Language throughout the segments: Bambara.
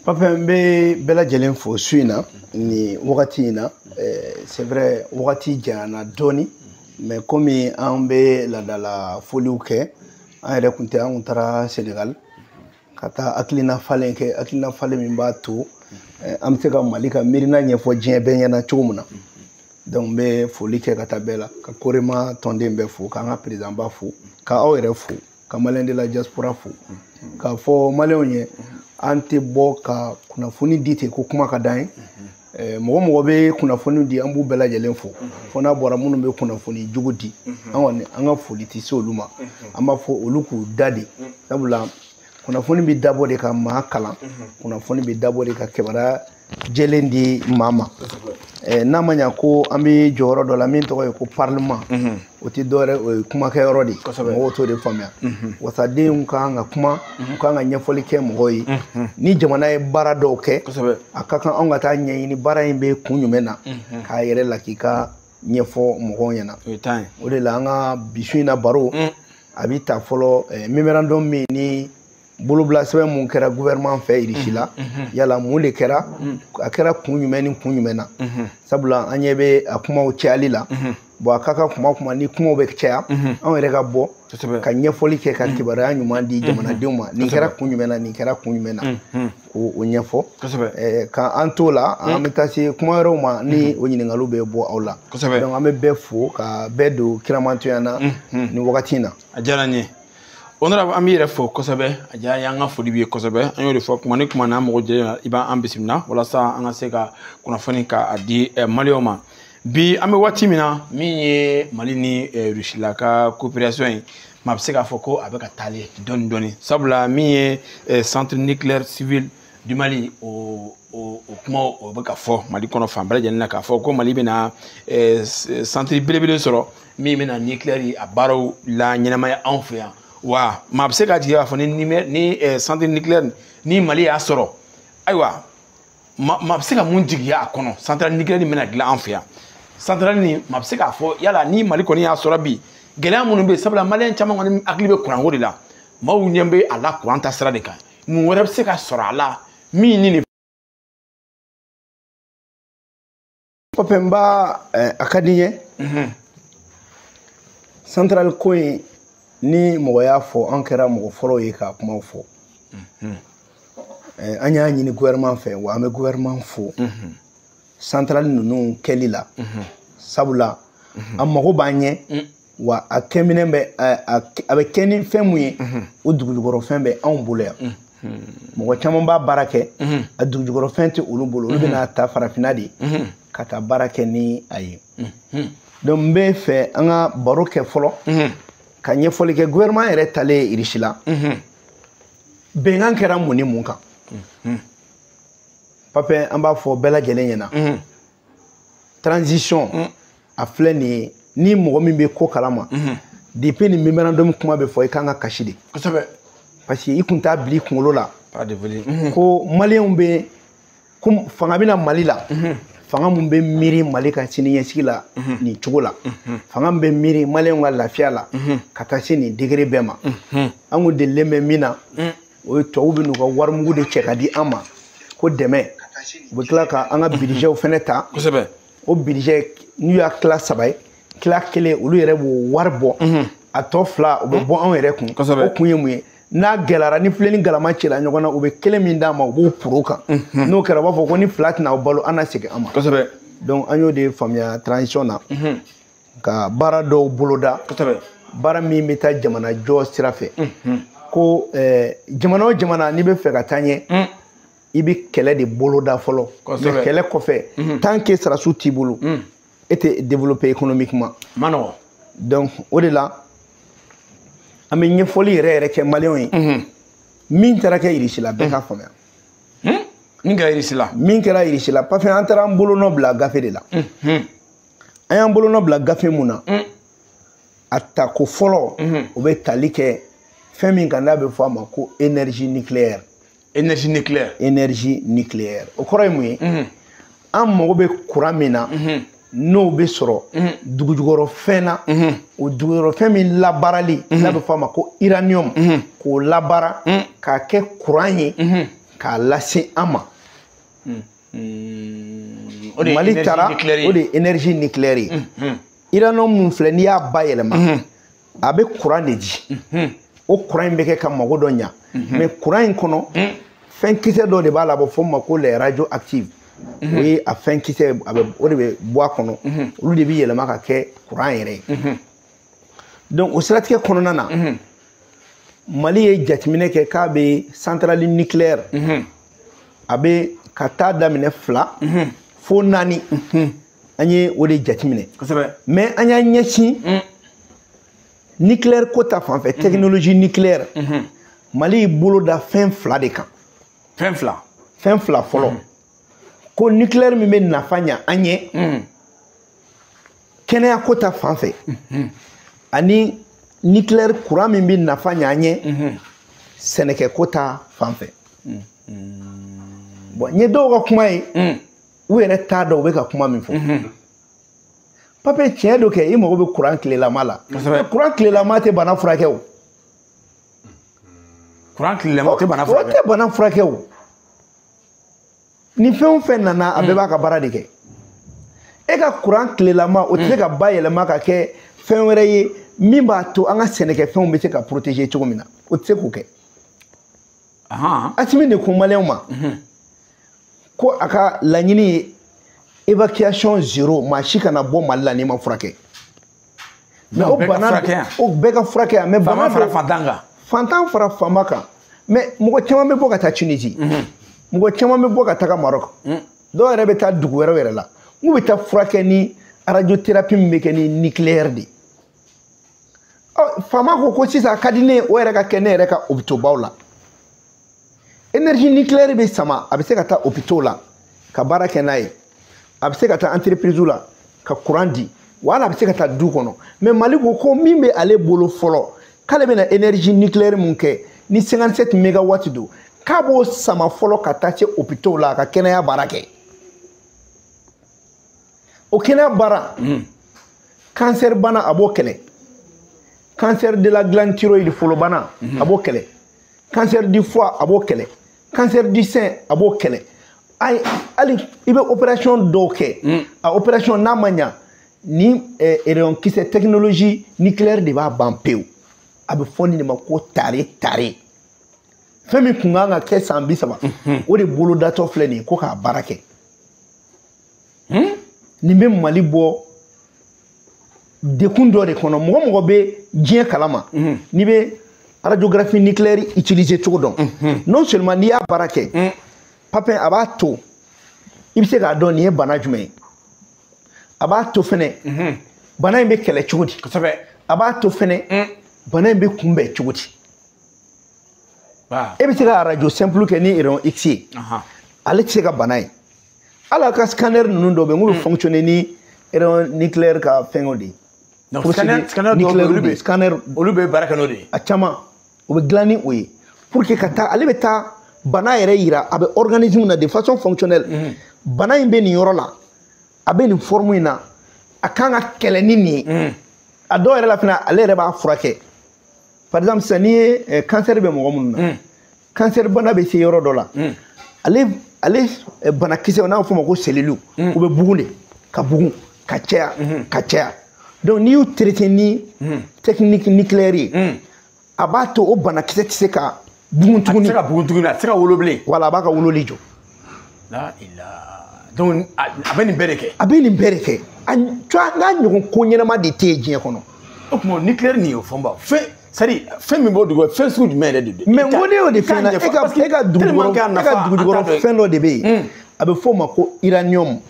Papa, n bɛ bɛɛ lajɛlen fo su in na nin wagati in na. C'est vrai, wagati janyana dɔɔni, mais komi an bɛ laadala foliw kɛ, an yɛrɛ kun tɛ, an kun taara Sénégal ka taa hakilina falen kɛ, hakilina falen min b'a to an bɛ se ka Mali ka miirina ɲɛfɔ diɲɛ bɛɛ ɲɛna cogo min na. Donc n bɛ foli kɛ ka taa bɛɛ la, ka Korema tɔnden bɛɛ fo, k'an ka président ba fo, ka aw yɛrɛ fo, ka Malien de la diaspora fo, k'a fɔ Malienw ye an tɛ bɔ ka kunnafoni di ten ko kuma ka d'an ye. Mɔgɔ mɔgɔ bɛ kunnafoni di, an b'u bɛɛ lajɛlen fo, fo n'a bɔra minnu bɛ kunnafoni jugu di, an kɔni an ka foli tɛ se olu ma, an b'a fɔ olu k'u da de, sabula kunnafoni bɛ dabɔ de ka maa kalan, kunnafoni bɛ dabɔ de ka kibaruya jɛlen di maa ma. N'a ma ɲa ko an bɛ jɔyɔrɔ dɔ la min tɔgɔ ye ko parlement, o tɛ dɔwɛrɛ, o ye kumakɛyɔrɔ de ye, mɔgɔw t'o de faamuya. Wasadenw ka kan ka kuma, u ka kan ka ɲɛfɔli kɛ mɔgɔw ye. Ni jamana ye baara dɔw kɛ, a ka kan anw ka taa ɲɛɲini baara in bɛ kun jumɛn na, k'a yɛrɛ lakika ɲɛfɔ mɔgɔw ɲɛna. O de la an ka bi su in na baro a bɛ ta fɔlɔ memorandum min ni bolobila sɛbɛn mun kɛra gouvernement fɛ Irisi la, yala mun de kɛra, a kɛra kun jumɛn ni kun jumɛn na, sabula an ɲɛ bɛ a kumaw cayali la. Bon, a ka kan kuma kuma ni kumaw bɛ caya, anw yɛrɛ ka bɔ ka ɲɛfɔli kɛ, ka kibaruya ɲuman di jamanadenw ma, nin kɛra kun jumɛn na, nin kɛra kun jumɛn na, k'o ɲɛfɔ. Ka an t'o la, an bɛ taa se kuma wɛrɛw ma ni o ɲininkaliw bɛ bɔ aw la. Donc an bɛ bɛɛ fo ka bɛɛ don kiramantoya na nin wagati in na. A diyara n ye. Honorable, an b'i yɛrɛ fo kosɛbɛ, a diyara n ye, an ka foli b'i ye kosɛbɛ. An y'o de fɔ kuma ni kuma n'an mago jɛra, i b'an bisimila walasa an ka se ka kunnafoni k'a di Malienw ma. Bi an bɛ waati min na, min ye Mali ni Russie ka coopération ye, maa bɛ se k'a fɔ ko a bɛ ka taalen dɔɔni dɔɔni, sabula min ye centre nucléaire civil du Mali, o kumaw o bɛ ka fɔ Mali kɔnɔ fan bɛɛ lajɛlen na, k'a fɔ ko Mali bɛna centre belebele sɔrɔ min bɛna nucléaire a baaraw la ɲɛnamaya anw fɛ yan. Wa maa bɛ se k'a jigi k'a fɔ ni centre nucléaire ni Mali y'a sɔrɔ, ayiwa maa bɛ se ka mun jigiya a kɔnɔ? Centrale nucléaire bɛna dilan an fɛ yan. Centrale nin, maa bɛ se k'a fɔ yala ni Mali kɔni y'a sɔrɔ bi, gɛlɛya minnu bɛ yen, sabula Malien caman kɔni hakili bɛ kuranko de la, maaw ɲɛ bɛ a la kuran ta sira de kan, mun wɛrɛ bɛ se ka sɔrɔ a la min ni nin? Papa, n b'a a ka di n ye centrale ko in, ni mɔgɔ y'a fɔ, an kɛra mɔgɔ fɔlɔw ye k'a kumaw fɔ. An y'a ɲini gouvernement fɛ, wa an bɛ gouvernement fo centrale ninnu kɛli la, sabula a mago b'an ɲɛ, wa a kɛminɛ bɛ, a bɛ kɛ ni fɛn mun ye, o dugujukɔrɔfɛn bɛ anw bolo yan. Mɔgɔ caman b'a baara kɛ, a dugujukɔrɔfɛn tɛ olu bolo, olu bɛna ta farafinna de ka taa baara kɛ ni a ye. Donc n bɛ fɛ an ka baro kɛ fɔlɔ ka ɲɛfɔli kɛ gouvernement yɛrɛ talen Irisi la, bɛnkan kɛra mun ni mun kan. Papa, an b'a fɔ bɛɛ lajɛlen ɲɛna, transition a filɛ nin ye, ni mɔgɔ min bɛ ko kalama, depuis ni memorandum kuma bɛ fɔ, i kan ka kasi de. Kosɛbɛ. Parce que i kun t'a bila i kunkolo la ko Malienw bɛ, ko fanga bɛna Mali la, fanga mun bɛ miiri Mali ka siniɲɛsigi la nin cogo la, fanga min bɛ miiri Malienw ka lafiya la ka taa se nin degré bɛɛ ma. An kun delilen bɛ min na, o ye tubabuw bɛ n'u ka warimugu de cɛ ka di an ma ko dɛmɛ, u bɛ tila ka an ka budgetw fɛnɛ ta. Kosɛbɛ. O budget n'u y'a tila saba ye, tila kelen olu yɛrɛ b'o wari bɔ, a tɔ fila u bɛ bɔ anw yɛrɛ kun. O kun ye mun ye? N'a gɛlɛyara, ni filen ni galama cɛla ɲɔgɔn na, u bɛ kelen min d'a ma, u b'o poro kan. N'o kɛra, u b'a fɔ ko ni fila tɛna aw balo, an na segin an ma. Kosɛbɛ. Donc an y'o de faamuya transition na, ka baara dɔw boloda. Kosɛbɛ. Baara min bɛ taa jamana jɔ sira fɛ, ko jamana o jamana n'i bɛ fɛ ka taa ɲɛ, i bɛ kɛlɛ de boloda fɔlɔ. Mais kɛlɛ kɔfɛ, tant que sarasu t'i bolo, e tɛ développer économiquement. Ma nɔgɔn. Donc o de la an bɛ ɲɛfɔli yɛrɛ yɛrɛ kɛ Malienw ye. Min taara kɛ Irisi la, bɛɛ k'a faamuya. Min kɛra Irisi la. Min kɛra Irisi la, parce que an taara an bolonɔ bila gafe de la. An y'an bolonɔ bila gafe mun na, a tako fɔlɔ, o bɛ tali kɛ fɛn min kan, n'a bɛ fɔ a ma ko énergie nucléaire. Énergie nucléaire. Énergie nucléaire. O kɔrɔ ye mun ye? An mago bɛ courant min na, n'o bɛ sɔrɔ dugujukɔrɔfɛn na, o dugujukɔrɔfɛn min labaarali, n'a bɛ fɔ a ma ko uranium, k'o labaara k'a kɛ courant ye, K'a lase an ma. Mali taara o de ye énergie nucléaire ye. Uranium mun filɛ, n'i y'a bayɛlɛma, a bɛ courant de di. O courant in bɛ kɛ ka mago dɔ ɲa. Mais courant in kɔnɔ, fɛn kisɛ dɔ de b'a la, a bɛ fɔ o ma ko les radioactifs. O ye a fɛn kisɛ, a bɛ o de bɛ bɔ a kɔnɔ, olu de bɛ yɛlɛma ka kɛ courant yɛrɛ ye. Donc o siratigɛ kɔnɔna na, Mali ye jateminɛ kɛ k'a bɛ centrale nucléaire, a bɛ ka taa daminɛ 2 fo 4. An ye o de jateminɛ. Mais an y'an ɲɛsin nucléaire ko ta fan fɛ, technologie nucléaire. Mali y'i bolo da fɛn 2 de kan. Fɛn 2. Fɛn 2 fɔlɔ. Ko nucléaire min bɛ nafa ɲa an ye kɛnɛya ko ta fan fɛ, ani nucléaire courant min bɛ nafa ɲa an ye sɛnɛkɛ ko ta fan fɛ. Bon, n ye dɔw ka kuma ye, u yɛrɛ t'a dɔn u bɛ ka kuma min fɔ. Pape, tiɲɛ don kɛ, i mago bɛ courant tilelama la. Courant tilelama tɛ bana furakɛ o. Courant tilelama tɛ bana furakɛ. O tɛ bana furakɛ o. Ni fɛn o fɛn nana, a bɛɛ b'a ka baara de kɛ. E ka courant tilelama, o tɛ se ka bayɛlɛma ka kɛ fɛn wɛrɛ ye min b'a to an ka sɛnɛkɛfɛnw bɛ se ka protéger cogo min na. O tɛ se k'o kɛ. Asimi de ko maliyɛnw ma ko a ka laɲini ye évacuation zéro, maa si kana bɔ Mali la n'i ma furakɛ. Mais o bana, o bɛɛ ka furakɛ yan. Mais bana fara fantan kan. Fantan fara faama kan. Mais mɔgɔ caman bɛ bɔ ka taa Tunisie. Mɔgɔ caman bɛ bɔ ka taga Maroc. Dɔw yɛrɛ bɛ taa dugu wɛrɛw yɛrɛ la. N'u bɛ taa furakɛ ni radiothérapie min bɛ kɛ ni nucléaire de ye. Ɔ, faama ko sisan a ka di ne ye o yɛrɛ ka kɛ ne yɛrɛ ka hôpitaux baw la. Énergie nucléaire bɛ sama, a bɛ se ka taa hôpitaux la ka baara kɛ n'a ye. A bɛ se ka taa entreprise la ka courant di. Wala a bɛ se ka taa du kɔnɔ. Mais Mali ko min bɛ ale bolo fɔlɔ, k'ale bɛna énergie nucléaire mun kɛ ni 57 mégawatts don, k'a b'o sama fɔlɔ ka taa se hôpitaux la a ka kɛnɛya baara kɛ. O kɛnɛya baara, cancer bana a b'o kɛlɛ. Cancer de la glande thyroïde folobana a b'o kɛlɛ. Cancer du foie a b'o kɛlɛ. Cancer du sein a b'o kɛlɛ. Ayi, hali i bɛ opération dɔw kɛ, a opération n'a ma ɲa, ni rayon kisɛ technologie nucléaire de b'a ban pewu. A bɛ fɔ nin de ma ko tare tare. Fɛn min kun kan ka kɛ san 30, o de bolodatɔ filɛ nin ye ko k'a baara kɛ. Nin bɛ Mali bɔ dekun dɔ de kɔnɔ. Mɔgɔ mɔgɔ bɛ diɲɛ kalama, n'i bɛ radiographie nucléaire utiliser cogo dɔn, non seulement n'i y'a baara kɛ, Pape, a b'a to i bɛ se k'a dɔn nin ye bana jumɛn ye. A b'a to fɛnɛ bana in bɛ kɛlɛ cogo di. A b'a to fɛnɛ bana in bɛ kunbɛn cogo di. E bɛ se ka radio simple kɛ ni rayon X ye, ale tɛ se ka bana ye. Hali a ka scanner ninnu dɔw bɛ yen, n'u bɛ fonctionner ni rayon nucléaire ka fɛngɛw de ye. Donc scanner dɔw bɛ olu bɛ scanner olu bɛ baara kɛ n'o de ye. A caman o bɛ dilan ni o ye pour que ka taa ale bɛ taa bana yɛrɛ yira a bɛ organisme na de façon fonctionnelle. Bana in bɛ nin yɔrɔ la, a bɛ nin forme in na, a kan ka kɛlɛ ni nin ye. A dɔw yɛrɛ la fana, ale yɛrɛ b'a furakɛ. Par exemple sisan, n'i ye cancer bɛ mɔgɔ minnu na, cancer bana bɛ se yɔrɔ dɔ la, ale banakisɛ, n'a bɛ f'o ma ko cellules, u bɛ bugun de ka bugun ka caya ka caya. Donc n'i y'u traiter ni technique nucléaire ye, a b'a to o banakisɛ tɛ se ka bugun tuguni. A tɛ se ka bugun tuguni, a tɛ se ka wolo bilen. Voilà, a b'a ka wololi jɔ. La ilaha. Donc a bɛ nin bɛɛ de kɛ. A bɛ nin bɛɛ de kɛ. A n'a ɲɔgɔn ko ɲɛnama de tɛ yen diɲɛ kɔnɔ. O tuma nucléaire nin y'o fɛnba fɛn, c'est à dire fɛn min b'o dugu, fɛn sugu jumɛn yɛrɛ de don? Mais n ko ne y'o de f'i ɲɛna, e ka dugujukɔrɔ fɛn dɔ de bɛ yen, a bɛ f'o ma ko uranium.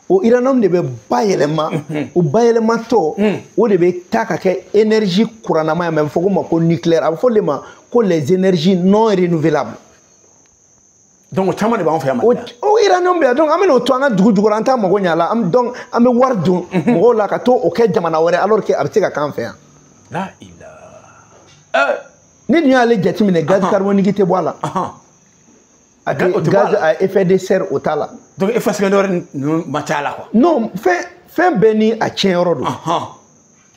O uranium de bɛ bayɛlɛma, o bayɛlɛmatɔ o de bɛ taa ka kɛ énergie kurannama ye, mais a bɛ fɔ ko ma ko nucléaire, a bɛ fɔ de ma ko les énergies non renouvelables. Donc o caman de b'an fɛ yan Mali la. O uranium bɛ yan, donc an bɛ n'o to an ka dugu jukɔrɔ, an t'a mago ɲɛ a la, donc an bɛ wari don mɔgɔw la ka t'o kɛ jamana wɛrɛ, alors que a bɛ se ka k'an fɛ yan. La ilaha. Ni dun y'ale jateminɛ, gaz carbonique tɛ bɔ a la. A tɛ gaz à effet de serre, o t'a la. Donc effet secondaire ninnu ma ca la quoi. Non, fɛn bɛɛ ni a tiɲɛ yɔrɔ don.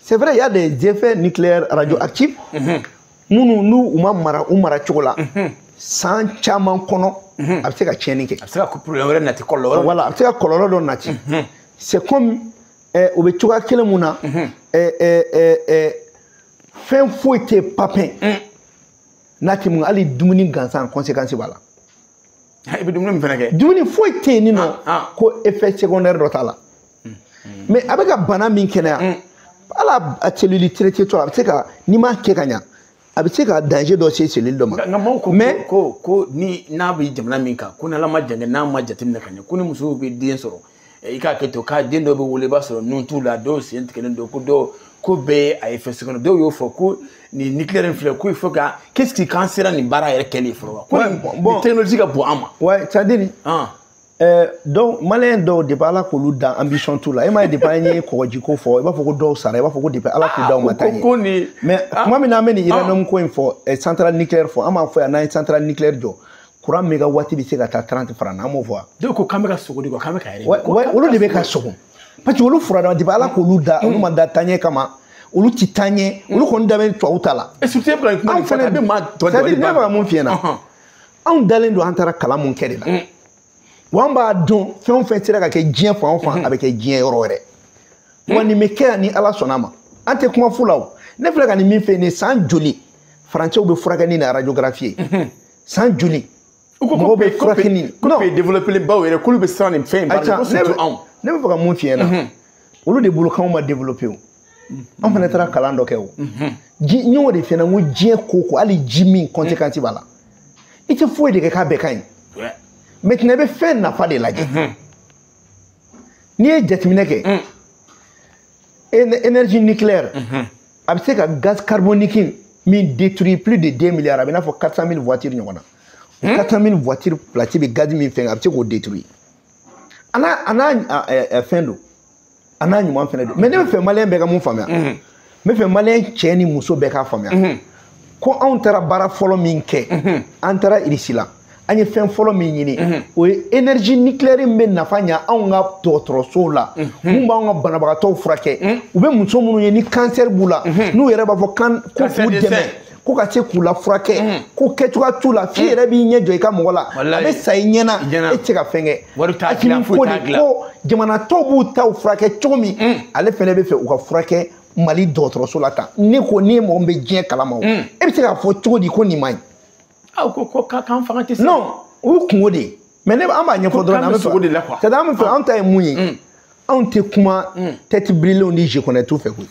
C'est vrai, il y a des effets nucléaires radioactifs minnu n'u u ma mara u mara cogo la. San caman kɔnɔ a bɛ se ka tiɲɛni kɛ. A bɛ se ka problème wɛrɛ nati, kɔlɔlɔ wɛrɛ. Voilà, a bɛ se ka kɔlɔlɔ dɔ nati. C'est comme o bɛ cogoya kelen mun na, fɛn foyi tɛ papin n'a tɛ mun, hali dumuni gansan conséquence b'a la. I bɛ dumuni min fana kɛ. Dumuni foyi tɛ yen nɔ ko effet secondaire dɔ t'a la. Mais a bɛ ka bana min kɛnɛya, hali a cellule traité tɔ, a bɛ se ka, n'i m'a kɛ ka ɲa, a bɛ se ka danger dɔ se cellule dɔ ma. Nka maaw ko mais ko ni n'a bɛ jamana min kan, ko ni Ala ma jan kɛ, n'a ma jateminɛ ka ɲɛ, ko ni musow bɛ den sɔrɔ, i k'a kɛ to k'a den dɔw bɛ wolo, i b'a sɔrɔ nun t'u la, dɔw sen tigɛlen don, ko dɔw ko bɛɛ ye a effet secondaire. Dɔw y'o fɔ ko nin nucléaire in filɛ, ko il faut que qu'est-ce qui k'an sera nin baara yɛrɛ kɛli fɔlɔ wa, ko nin technologie ka bon an ma. Ouais, c'est à dire donc malien dɔw, depuis Ala k'olu da, ambition t'u la. E m'a ye, depuis an ye kɔgɔjiko fɔ, i b'a fɔ ko dɔw sara, i b'a fɔ ko depuis Ala k'u da, u ma taa ɲɛ. Mais tuma min na an bɛ nin uranium ko in fɔ, centrale nucléaire fɔ, an b'a fɔ yan, n'an ye centrale nucléaire jɔ, courant mégawatt bɛ se ka taa 30 fara an b'o fɔ wa. Dɔw ko k'an bɛ ka sogo de kɔ, k'an bɛ ka yɛrɛ. Ouais, olu de bɛ ka sogo, parce que olu furadama, depuis Ala k'olu da, olu ma da taaɲɛ kama, olu ti taa ɲɛ, olu kɔni da bɛ tubabu ta la. Et surtout e bɛ ka kuma nin fɔ, a bɛ maa tɔ c'est à dire ne bɛ ka mun f'i ɲɛna, anw dalen don an taara kalan mun kɛ de la. Wa an b'a dɔn fɛn o fɛn sera ka kɛ diɲɛ fan o fan, a bɛ kɛ diɲɛ yɔrɔ wɛrɛ. Wa nin bɛ kɛ yan ni Ala sɔnna ma. An tɛ kuma fu la o. Ne filɛ ka nin min fɛ yen, nin san joli farancɛw bɛ furakɛ ni radiographie ye. San joli mɔgɔw bɛ furakɛ ni. Ko pays développé baw yɛrɛ k'olu bɛ siran nin fɛn in baara ko surtout anw. Ne bɛ fɛ ka mun f'i ɲɛna, olu de bolo k'anw ma développé o. An fana taara kalan dɔ kɛ o. N y'o de f'i ɲɛna, n ko diɲɛ ko ko hali ji min conséquence b'a la. I tɛ foyi de kɛ k'a bɛɛ ka ɲi. Maintenant i bɛ fɛn nafa de lajɛ. N'i ye jateminɛ kɛ, énergie nucléaire, a bɛ se ka gaz carbonique min détruit plus de 2 milliards, a bɛ n'a fɔ 400 000 voitures ɲɔgɔn na. 400 000 voitures place bɛ gaz min fɛn, a bɛ se k'o détruire. A n'a fɛn don, a n'a ɲuman fɛnɛ don. Mais ne bɛ fɛ malien bɛɛ ka mun faamuya, n bɛ fɛ malien cɛ ni muso bɛɛ k'a faamuya ko anw taara baara fɔlɔ min kɛ, an taara Irisi la, an ye fɛn fɔlɔ min ɲini, o ye énergie nucléaire min bɛ nafa ɲa anw ka dɔgɔtɔrɔsow la, mun b'anw ka banabagatɔw furakɛ. U bɛ muso minnu ye ni cancer b'u la, n'u yɛrɛ b'a fɔ kan ko k'u dɛmɛ, ko ka se k'u la furakɛ, ko kɛcogoya t'u la, f'i yɛrɛ b'i ɲɛ jɔ i ka mɔgɔ la, a bɛ sa i ɲɛna, e tɛ se ka fɛn kɛ. Asimi ko de ko jamana tɔw b'u taw furakɛ cogo min, ale fɛnɛ bɛ fɛ u ka furakɛ Mali dɔgɔtɔrɔso la tan. Ne ko n'i ye mɔgɔ min bɛ diɲɛ kalama o, e bɛ se k'a fɔ cogo di ko nin man ɲi? Aw ko ko k'an fanga tɛ se. Non, o ye kungo de ye. Mais ne an b'a ɲɛfɔ dɔrɔn, an bɛ sogo de la quoi. C'est à dire an bɛ fɛ, anw ta ye mun ye? Anw tɛ kuma tête brûlée ni je connais tout fɛ koyi.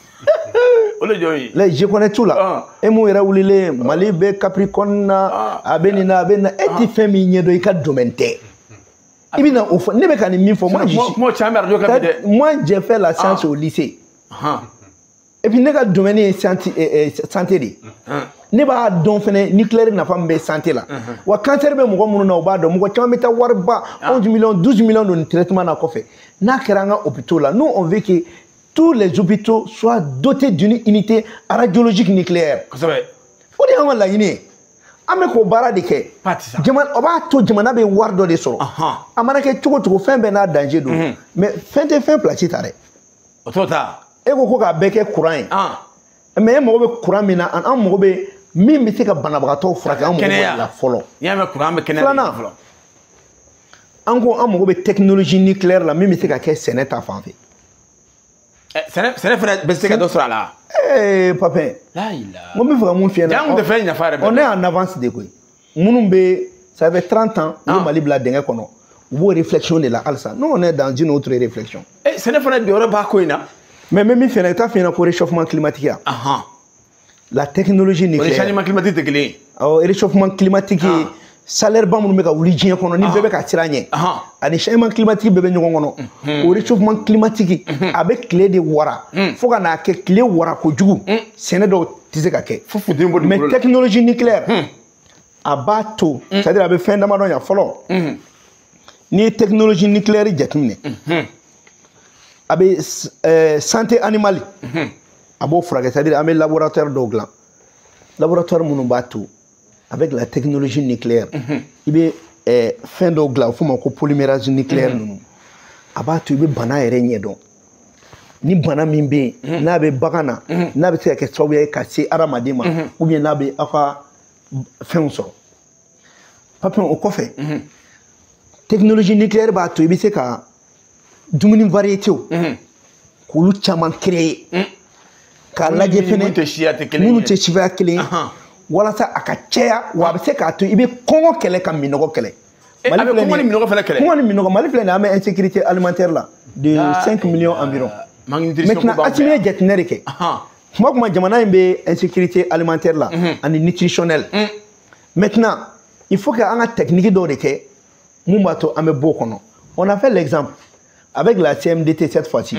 O de jɔn ye? Les je connais tout la. E mun yɛrɛ wulilen Mali bɛ Capricorne na, a bɛ nin na, a bɛ nin na, e tɛ fɛn min ɲɛdɔn, i ka domaine tɛ. I bɛ na o fɔ, ne bɛ ka nin min fɔ, moi je suis. Kuma caman bɛ radio kan bi dɛ. Moi j'ai fait la science au lycée. Et puis ne ka domaine ye santé de ye. Ne b'a dɔn fɛnɛ nucléaire nafa min bɛ santé la. Wa cancer bɛ mɔgɔ minnu na, u b'a dɔn, mɔgɔ caman bɛ taa wariba 11 millions, 12 millions don nin traitement na kɔfɛ. N'a kɛra an ka hôpitaux la, nous on veut que tous les hôpitaux soient dotés d'une unité radiologique nucléaire. Kosɛbɛ. O de y'an ka laɲini ye. An bɛ k'o baara de kɛ. Jamana, o b'a to jamana bɛ wari dɔ de sɔrɔ. A mana kɛ cogo o cogo, fɛn bɛɛ n'a danger don. Mais fɛn tɛ fɛn place ta dɛ. O t'o ta. E ko k'a bɛɛ kɛ courant ye. Mais e mago bɛ courant min na, an mago bɛ min bɛ se ka banabagatɔw furakɛ, an mago b'o de la fɔlɔ. N'i y'a mɛn courant bɛ kɛnɛya de fɔlɔ. An ko an mago bɛ technologie nucléaire la min bɛ se ka kɛ sɛnɛ ta fan fɛ. Sɛnɛ fɛnɛ bɛ se ka dɔ sɔrɔ a la. Ee Papin. La ilaha. N ko n bɛ fɛ ka mun f'i ɲɛna. Jaa n kun tɛ fɛn nafa yɛrɛ bɛɛ. On est en avance de koyi. Minnu bɛ, ça fait 30 ans, u ye Mali bila dingɛ kɔnɔ. U b'o réflexion de la halisa. Nous on est dans une autre réflexion. Sɛnɛ fana jɔyɔrɔ b'a ko in na. Mais n bɛ min f'i ɲɛna, i t'a f'i ɲɛna ko réchauffement climatique ya. La technologie nucléaire. O ni changement climatique tɛ kelen ye. Awɔ, réchauffement climatique ye salaire ba minnu bɛ ka wuli diɲɛ kɔnɔ, ni bɛɛ bɛ ka siran ɲɛ. Ani changement climatique bɛɛ bɛ ɲɔgɔn kɔnɔ. O réchauffement climatique, a bɛ tile de wara fo ka n'a kɛ tile wara kojugu, sɛnɛ dɔw tɛ se ka kɛ. Fo funteni bɔ dugukolo la. Mais technologie nucléaire, a b'a to, c'est à dire a bɛ fɛn damadɔ ɲa fɔlɔ. N'i ye technologie nucléaire jateminɛ, a bɛ santé animale, a b'o furakɛ, c'est à dire an bɛ laboratoire dɔw dilan, laboratoire minnu b'a to avec la technologie nucléaire, i bɛ fɛn dɔw dilan, a bɛ f'o ma ko polymérase nucléaire ninnu, a b'a to i bɛ bana yɛrɛ ɲɛdɔn, ni bana min bɛ yen n'a bɛ bagan na, n'a bɛ se ka kɛ sababu ye ka se hadamaden ma, ou bien n'a bɛ aw ka fɛnw sɔrɔ. Papin o kɔfɛ, technologie nucléaire b'a to i bɛ se ka dumuni variété k'olu caman créer, k'a lajɛ fɛnɛ minnu tɛ siya kelen ye, walasa a ka caya, wa a bɛ se k'a to i bɛ kɔngɔ kɛlɛ ka minɔgɔ kɛlɛ. Mali filɛ nin ye, kɔngɔ ni minɔgɔ fɛnɛ kɛlɛ. Kɔngɔ ni minɔgɔ, Mali filɛ nin ye, an bɛ insécurité alimentaire la de 5 millions environ. Maintenant Assimi ye jateminɛ de kɛ. Kuma kuma jamana in bɛ insécurité alimentaire la ani nutritionnelle. Maintenant il faut que an ka technique dɔw de kɛ mun b'a to an bɛ bɔ o kɔnɔ. On a fait l'exemple avec la CMDT cette fois-ci,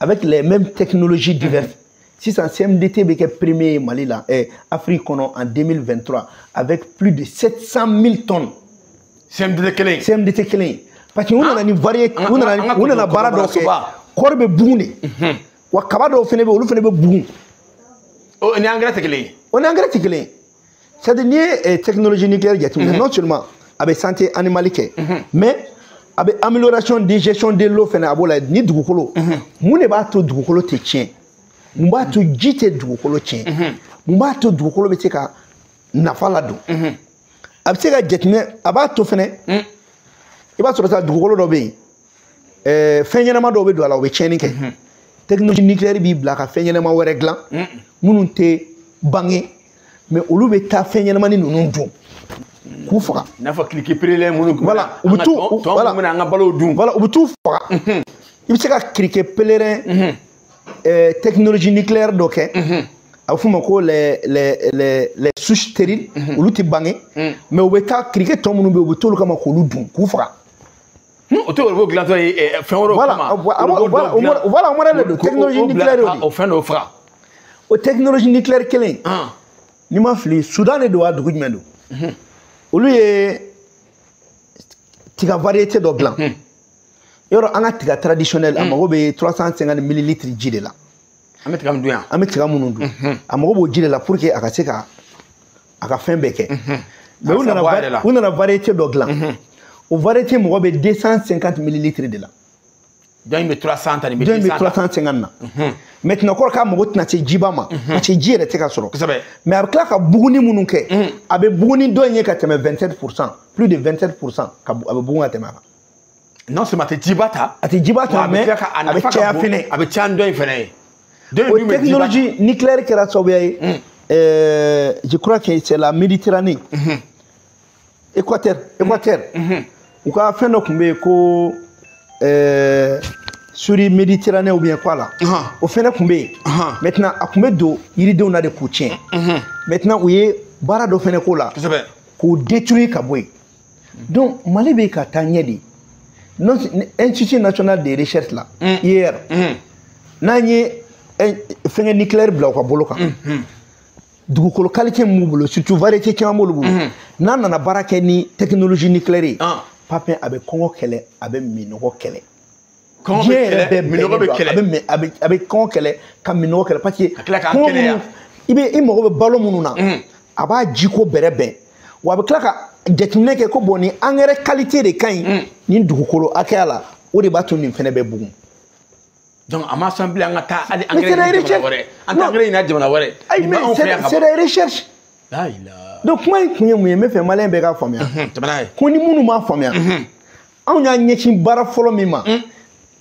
avec les mêmes technologies diverses. Sisan CMDT bɛ kɛ premier Mali la, Afrique kɔnɔ en 2023 avec plus de 700 000 tonnes. CMDT kelen. CMDT kelen. Parce que u nana ni variété, u nana baara dɔw kɛ. Kɔɔri bɛ bugun de. Wa kaba dɔw fana bɛ yen, olu fana bɛ bugun. O ni engrais tɛ kelen ye. O ni engrais tɛ kelen ye. C'est-à-dire n'i ye technologie nucléaire jateminɛ, non seulement a bɛ santé animale kɛ, mais a bɛ amélioration de gestion de l'eau fana a b'o la ni dugukolo. Mun de b'a to dugukolo tɛ tiɲɛ? Mun b'a to ji tɛ dugukolo tiɲɛ? Mun b'a to dugukolo bɛ se ka nafa ladon? A bɛ se ka jateminɛ, a b'a to fɛnɛ, i b'a sɔrɔ sa dugukolo dɔ bɛ yen, fɛn ɲɛnama dɔw bɛ don a la, o bɛ tiɲɛni kɛ. Technologie nucléaire b'i bila ka fɛn ɲɛnama wɛrɛ dilan minnu tɛ bange, mais olu bɛ taa fɛn ɲɛnamani ninnu dun k'u faga. I n'a fɔ criquet périlleux minnu. Voilà, u bɛ t'u voilà, an ka balow dun. Voilà, u bɛ t'u faga. I bɛ se ka criquet pèlerin technologie nucléaire dɔ kɛ. A bɛ f'o ma ko les souches stériles, olu tɛ bange, mais u bɛ taa criquet tɔ minnu bɛ yen, u bɛ t'olu kama k'olu dun k'u faga. O tɛ olu dilantɔ ye fɛn wɛrɛw kama. Voilà, o modèle de don, technologie nucléaire y'o de. O fɛn dɔw faga. O technologie nucléaire kelen. N'i ma fili, Soudan de don wa dugu jumɛn don? Olu ye tiga variété dɔ dilan. Yɔrɔ an ka tiga traditionnel, a mago bɛ 350 millilitres ji de la. An bɛ tiga min dun yan. An bɛ tiga minnu dun. A mago b'o ji de la pour que a ka se ka a ka fɛn bɛɛ kɛ. Mais u nana variété dɔ dilan. O variété mɔgɔ bɛ 250 millilitres de la. Dɔ in bɛ 300 ta, nin bɛ 200. Dɔ in bɛ 350 na. Maintenant kɔrɔ k'a mago tɛna se jiba ma. Parce que ji yɛrɛ tɛ ka sɔrɔ. Kosɛbɛ. Mais a bɛ tila ka buguni minnu kɛ. A bɛ buguni dɔ in ye ka tɛmɛ 27%, plus de 27%, a bɛ bugun ka tɛmɛ a kan. Non seulement a tɛ jiba ta. A tɛ jiba ta, mais a bɛ caya fɛnɛ. A bɛ caya ni dɔ in fɛnɛ ye. O technologie nucléaire kɛra sababu ye. Je crois que c'est la Méditerranée. Équateur. U ka fɛn dɔ tun bɛ yen ko souris Méditerranée ou bien quoi là. O fɛnɛ tun bɛ yen. Maintenant a tun bɛ don yiridenw na de k'u tiɲɛ. Maintenant u ye baara dɔ fɛnɛ k'o la. K'u détruire ka bɔ yen. Donc Mali bɛ ka taa ɲɛ de. Institut national de recherche la, IER, n'an ye fɛngɛ nucléaire bila u ka bolo kan, dugukolo qualité min b'u bolo, surtout variété caman b'olu bolo, n'an nana baara kɛ ni technologie nucléaire ye, Papin a bɛ kɔngɔ kɛlɛ, a bɛ minɔgɔ kɛlɛ. Diɲɛ yɛrɛ bɛɛ minɔgɔ bɛ kɛlɛ. A bɛ kɔngɔ kɛlɛ ka minɔgɔ kɛlɛ, parce que kɔngɔ minnu i bɛ i mago bɛ balo minnu na, a b'a jiko bɛrɛ bɛn, wa a bɛ tila ka jateminɛ kɛ ko bon nin engrais qualité de ka ɲi nin dugukolo hakɛya la, o de b'a to nin fɛnɛ bɛ bugun. Donc a ma sɔn bilen an ka taa hali engrais ɲini jamana wɛrɛ, an tɛ engrais ɲini jamana wɛrɛ. Ayi, mais c'est des recherches. Donc kuma in kun ye mun ye, n bɛ fɛ maliyɛn bɛɛ k'a faamuya. Ko ni minnu m'a faamuya, anw y'an ɲɛsin baara fɔlɔ min ma,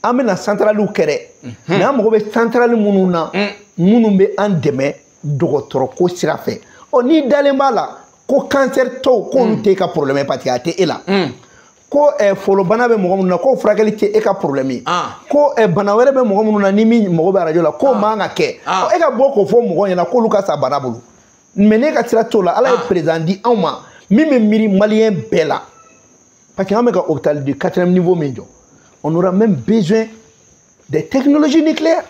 an bɛna centraliw kɛ dɛ, mais an mago bɛ centrali minnu na, minnu bɛ an dɛmɛ dɔgɔtɔrɔko sira fɛ. Ɔ n'i dalen b'a la ko cancer tɔw k'olu t'e ka problème ye parce que a tɛ e la. Ko folobana bɛ mɔgɔ minnu na k'o furakɛli tɛ e ka problème ye. Ko bana wɛrɛ bɛ mɔgɔ minnu na ni min mago bɛ arajo la k'o man ka kɛ. E ka bɔ k'o fɔ mɔgɔw ɲɛna k'olu ka sa bana bolo. Mais ne ka sira t'o la, Ala ye président di anw ma min bɛ miiri maliyɛn bɛɛ la. Parce que an bɛ ka hôpital de 4e niveau min jɔ, on aura même besoin des technologies nucléaires.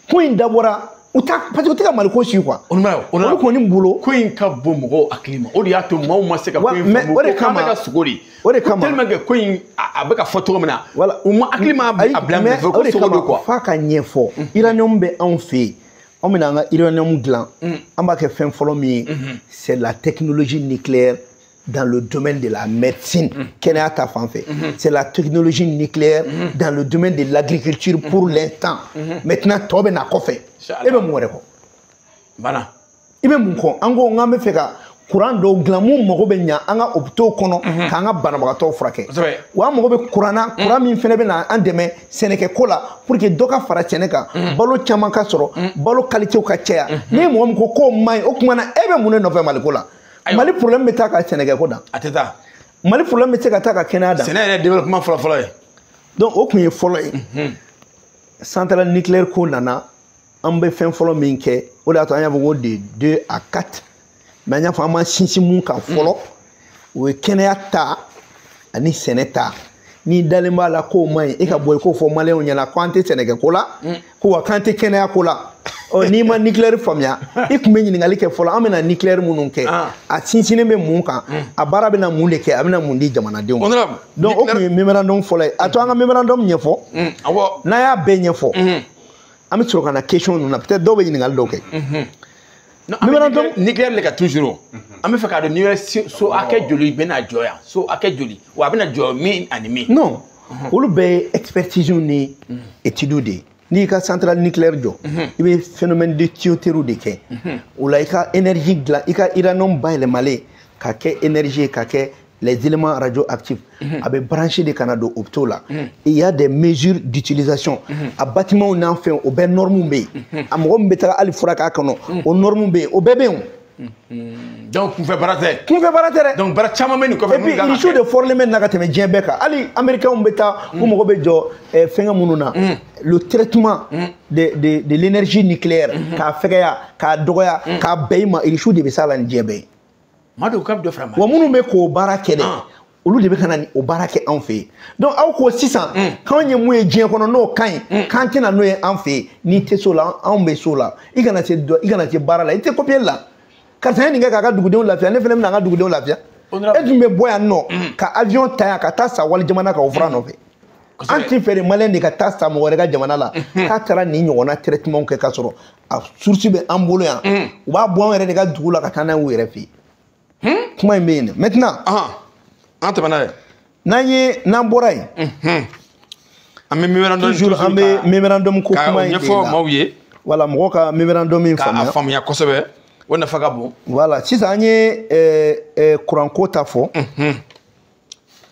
Ko in dabɔra u ta parce que u tɛ ka Mali ko si quoi. Olu kɔni bolo. Ko in ka bon mɔgɔw hakili ma, o de y'a to maaw ma se ka ko in faamu. O de kama, ko k'an bɛ ka sogo de. O de kama. Tellement que ko in a bɛ ka fɔ cogo min na. Voilà. U ma hakili ma a bila min fɛ ko sogo don quoi. F'a ka ɲɛfɔ. Uranium bɛ anw fɛ yen. Anw bɛna an ka uranium dilan. An b'a kɛ fɛn fɔlɔ min ye, c'est la technologie nucléaire dans le domaine de la médecine, kɛnɛya ta fan fɛ. C'est la technologie nucléaire dans le domaine de l'agriculture pour l'instant. Maintenant tɔ bɛ na kɔfɛ. E bɛ mun wɛrɛ kɔ? Bana. I bɛ mun kɔ? An ko k'an bɛ fɛ ka courant dɔw dilan mun mago bɛ ɲa an ka hôpitaux kɔnɔ k'an ka banabagatɔw furakɛ. Wa an mago bɛ courant na, courant min fɛnɛ bɛ na an dɛmɛ sɛnɛkɛko la pour que dɔ ka fara sɛnɛ kan, balo caman ka sɔrɔ, balo qualité ka caya. Ni mɔgɔ min ko k'o man ɲi, o tuma na e bɛ mun de nɔfɛ Maliko la? Mali problème bɛ taa ka sɛnɛkɛko dan. A tɛ taa. Mali problème bɛ se ka taa ka kɛnɛya dan. Sɛnɛ yɛrɛ développement fɔlɔ-fɔlɔ ye. Donc o kun ye fɔlɔ ye. Centrale nucléaire ko nana, an bɛ fɛn fɔlɔ min kɛ, o de y'a to an y'a fɔ ko de 2 à 4. Mais an y'a fɔ an m'an sinsin mun kan fɔlɔ, o ye kɛnɛya ta ani sɛnɛ ta. N'i dalen b'a la k'o man ɲi, e ka bɔ i k'o fɔ maliyɛnw ɲɛna ko an tɛ sɛnɛkɛko la, ko wa k'an tɛ kɛnɛya ko la. Ɔ n'i ma nucléaire faamuya, i tun bɛ ɲininkali kɛ fɔlɔ, an bɛna nucléaire minnu kɛ, a sinsinnen bɛ mun kan, a baara bɛna mun de kɛ, a bɛna mun di jamanadenw ma. Donc o tun ye mémorandum fɔlɔ ye. A to an ka mémorandum ɲɛfɔ. N'an y'a bɛɛ ɲɛfɔ, an bɛ sɔrɔ ka na question ninnu na, peut-être dɔw bɛ ɲininkali dɔw kɛ. Mémorandum nucléaire le ka toujours. An bɛ fɛ k'a dɔn nucléaire so hakɛ joli bɛna jɔ yan, so hakɛ joli, wa a bɛna jɔ min ani min. Non, olu bɛɛ ye expertise ni étude de ye. N'i ka centrale nucléaire jɔ, i bɛ phénomène de tuyauterie de kɛ. O la i ka énergie dilan, i ka uranium bayɛlɛmalen ka kɛ énergie ye, ka kɛ les éléments radioactifs. A bɛ branché de ka na don hôpitaux la. Il y a des mesures d'utilisation. A bâtiment n'an fɛn, o bɛɛ normes bɛ yen. A mɔgɔ min bɛ taga hali fura k'a kɔnɔ, o normes bɛ yen, o bɛɛ bɛ yen o. Donc kunfɛ baara tɛ. Kunfɛ baara tɛ dɛ. Donc baara caman bɛ nin kɔfɛ. Et puis irisiw de fɔrilen bɛ na ka tɛmɛ diɲɛ bɛɛ kan. Hali américains bɛ taa, u mago bɛ jɔ fɛngɛ minnu na. Le traitement de l'énergie nucléaire, k'a fɛgɛya, k'a dɔgɔya, k'a bɛn i ma, irisiw de bɛ s'a la ni diɲɛ bɛɛ ye. Maa dɔw k'a bɛ dɔ fara ma. Wa minnu bɛ k'o baara kɛ dɛ, olu de bɛ ka na o baara kɛ anw fɛ yen. Donc aw ko sisan k'anw ye mun ye diɲɛ kɔnɔ n'o ka ɲi, k'an tɛna n'o ye an fɛ yen. N'i tɛ s'o la, anw bɛ s'o la. I kana se dɔ, i kana se baara la, i tɛ copier la. Karisa ye nin kɛ k'a ka dugudenw lafiya, ne fana bɛna n ka dugudenw lafiya. E tun bɛ bɔ yan nɔ ka avion ta yan ka taa sa wali jamana kan o fura nɔfɛ. An t'i fɛ de maliyɛn de ka taa sa mɔgɔ wɛrɛ ka jamana la k'a taara nin ɲɔgɔnna traitement kɛ k'a sɔrɔ a source bɛ an bolo yan. U b'a bɔ an yɛrɛ de ka dugu la ka taa n'a ye u yɛrɛ fɛ yen. Kuma in bɛ yen dɛ. Maintenant, an tɛmɛna ye. N'an ye n'an bɔra yen. An bɛ mémorandum toujours, an bɛ mémorandum ko kuma in de la. K'a ɲɛfɔ maaw ye. Voilà, mɔgɔw ka mémorandum in faamuya. K'a faamuya kosɛbɛ. O nafa ka bon. Voilà, sisan an ye kuranko ta fɔ.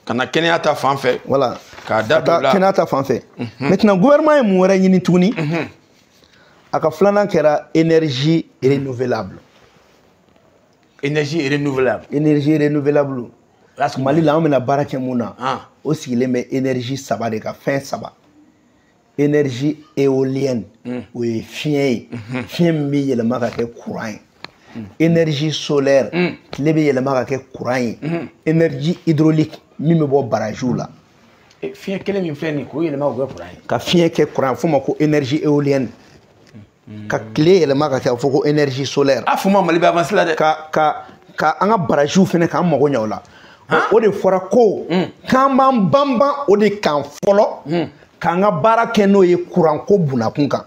Ka na kɛnɛya ta fan fɛ. Voilà. K'a da don la. Kɛnɛya ta fan fɛ. Maintenant, gouvernement ye mun wɛrɛ ɲini tuguni? A ka filanan kɛra énergie renouvelable. Énergie renouvelable. Énergie renouvelable. Mali la an bɛna baara kɛ mun na? O sigilen bɛ énergie saba de kan, fɛn saba. Énergie éolienne, o ye fiɲɛ ye. Fiɲɛ min bɛ yɛlɛma ka kɛ courant ye. Énergie solaire, tile bɛ yɛlɛma ka kɛ courant ye. Énergie hydraulique min bɛ bɔ barajiw la. Fiɲɛ kelen min filɛ nin ye, k'o yɛlɛma k'o kɛ courant ye. Ka fiɲɛ kɛ courant, f'o ma ko énergie éolienne. Ka tile yɛlɛma ka kɛ, a bɛ fɔ ko énergie solaire. A fɔ ma Mali bɛ avancé la dɛ. Ka an ka barajiw fɛnɛ k'an mago ɲɛ o la. O de fɔra ko k'an b'an banban o de kan fɔlɔ, k'an ka baara kɛ n'o ye courant ko bunakun kan.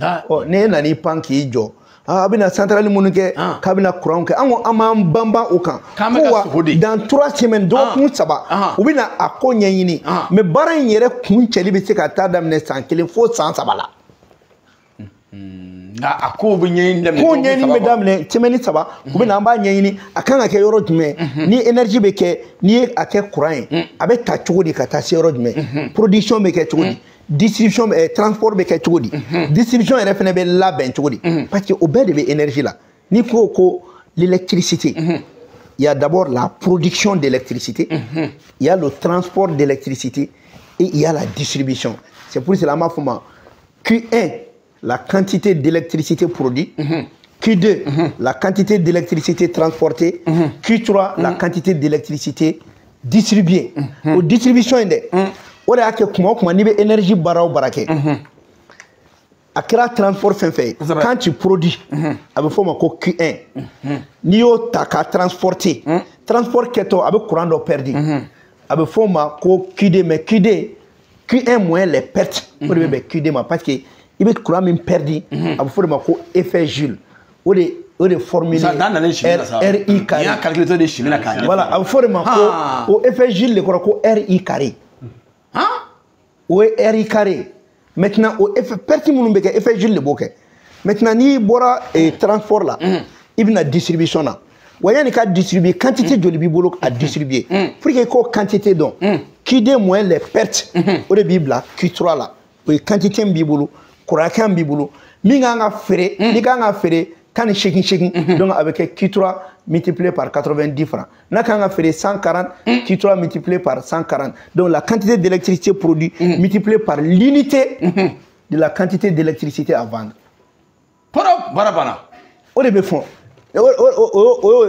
Ɔ n'e nan'i pan k'i jɔ, a bɛna centrale minnu kɛ, k'a bɛna courant kɛ, an ko an b'an banban o kan. Ko wa dans 3 semaines, dɔgɔkun 3, u bɛna a ko ɲɛɲini. Mais baara in yɛrɛ kun cɛli bɛ se ka taa daminɛ san 1 fo san 3 la. Nka a kow bɛ ɲɛɲini daminɛ. Kow ɲɛɲini bɛ daminɛ semaine 3, u bɛ na an b'a ɲɛɲini a kan ka kɛ yɔrɔ jumɛn, ni énergie bɛ kɛ, n'i ye a kɛ courant ye, a bɛ ta cogo di ka taa se yɔrɔ jumɛn, production bɛ kɛ cogo di, distribution, transport bɛ kɛ cogo di, distribution yɛrɛ fana bɛ labɛn cogo di, parce que o bɛɛ de bɛ énergie la. N'i ko ko l'électricité, il y a d'abord la production d'électricité, il y a le transport d'électricité et il y a la distribution. C'est pour cela an b'a fɔ ma Q1, la quantité d'électricité produite, Q2, la quantité d'électricité transportée, Q3, la quantité d'électricité distribuée. O distribution in dɛ, o de y'a kɛ kuma o kuma n'i bɛ énergie baara o baara kɛ, a kɛra transport fɛn fɛn ye, quand tu produis, a bɛ fɔ o ma ko Q1. N'i y'o ta k'a transporter, transport kɛtɔ a bɛ courant dɔ perdu, a bɛ fɔ o ma ko Q2, mais Q2, Q1 moins les pertes, o de bɛ bɛn Q2 ma, parce que i bɛ courant min perdu, a bɛ fɔ o de ma ko effet Joule. O de formule RI carré. N'i y'a calculateur de chimie la k'a ɲɛfɔ. Voilà, a bɛ fɔ o de ma ko o effet Joule de kɔrɔ ko RI carré. O ye RI carré. Maintenant o effet perte minnu bɛ kɛ, effet Joule de b'o kɛ. Maintenant n'i bɔra transport la, i bɛna distribution na. Wa yanni ka distribuer, quantité joli b'i bolo a distribuer? Pour que i k'o quantité dɔn, Q2 moins les pertes, o de b'i bila Q3 la. O ye quantité min b'i bolo, courant hakɛ min b'i bolo, min kan ka feere, n'i kan ka feere 18 8, donc a bɛ kɛ Q3 multiplié par 90 francs. N'a kan ka feere 140, Q3 multiplié par 140. Donc la quantité d'électricité produite multipliée par l'unité de la quantité d'électricité à vendre. Kɔrɔ baara banna. O de bɛ fɔ.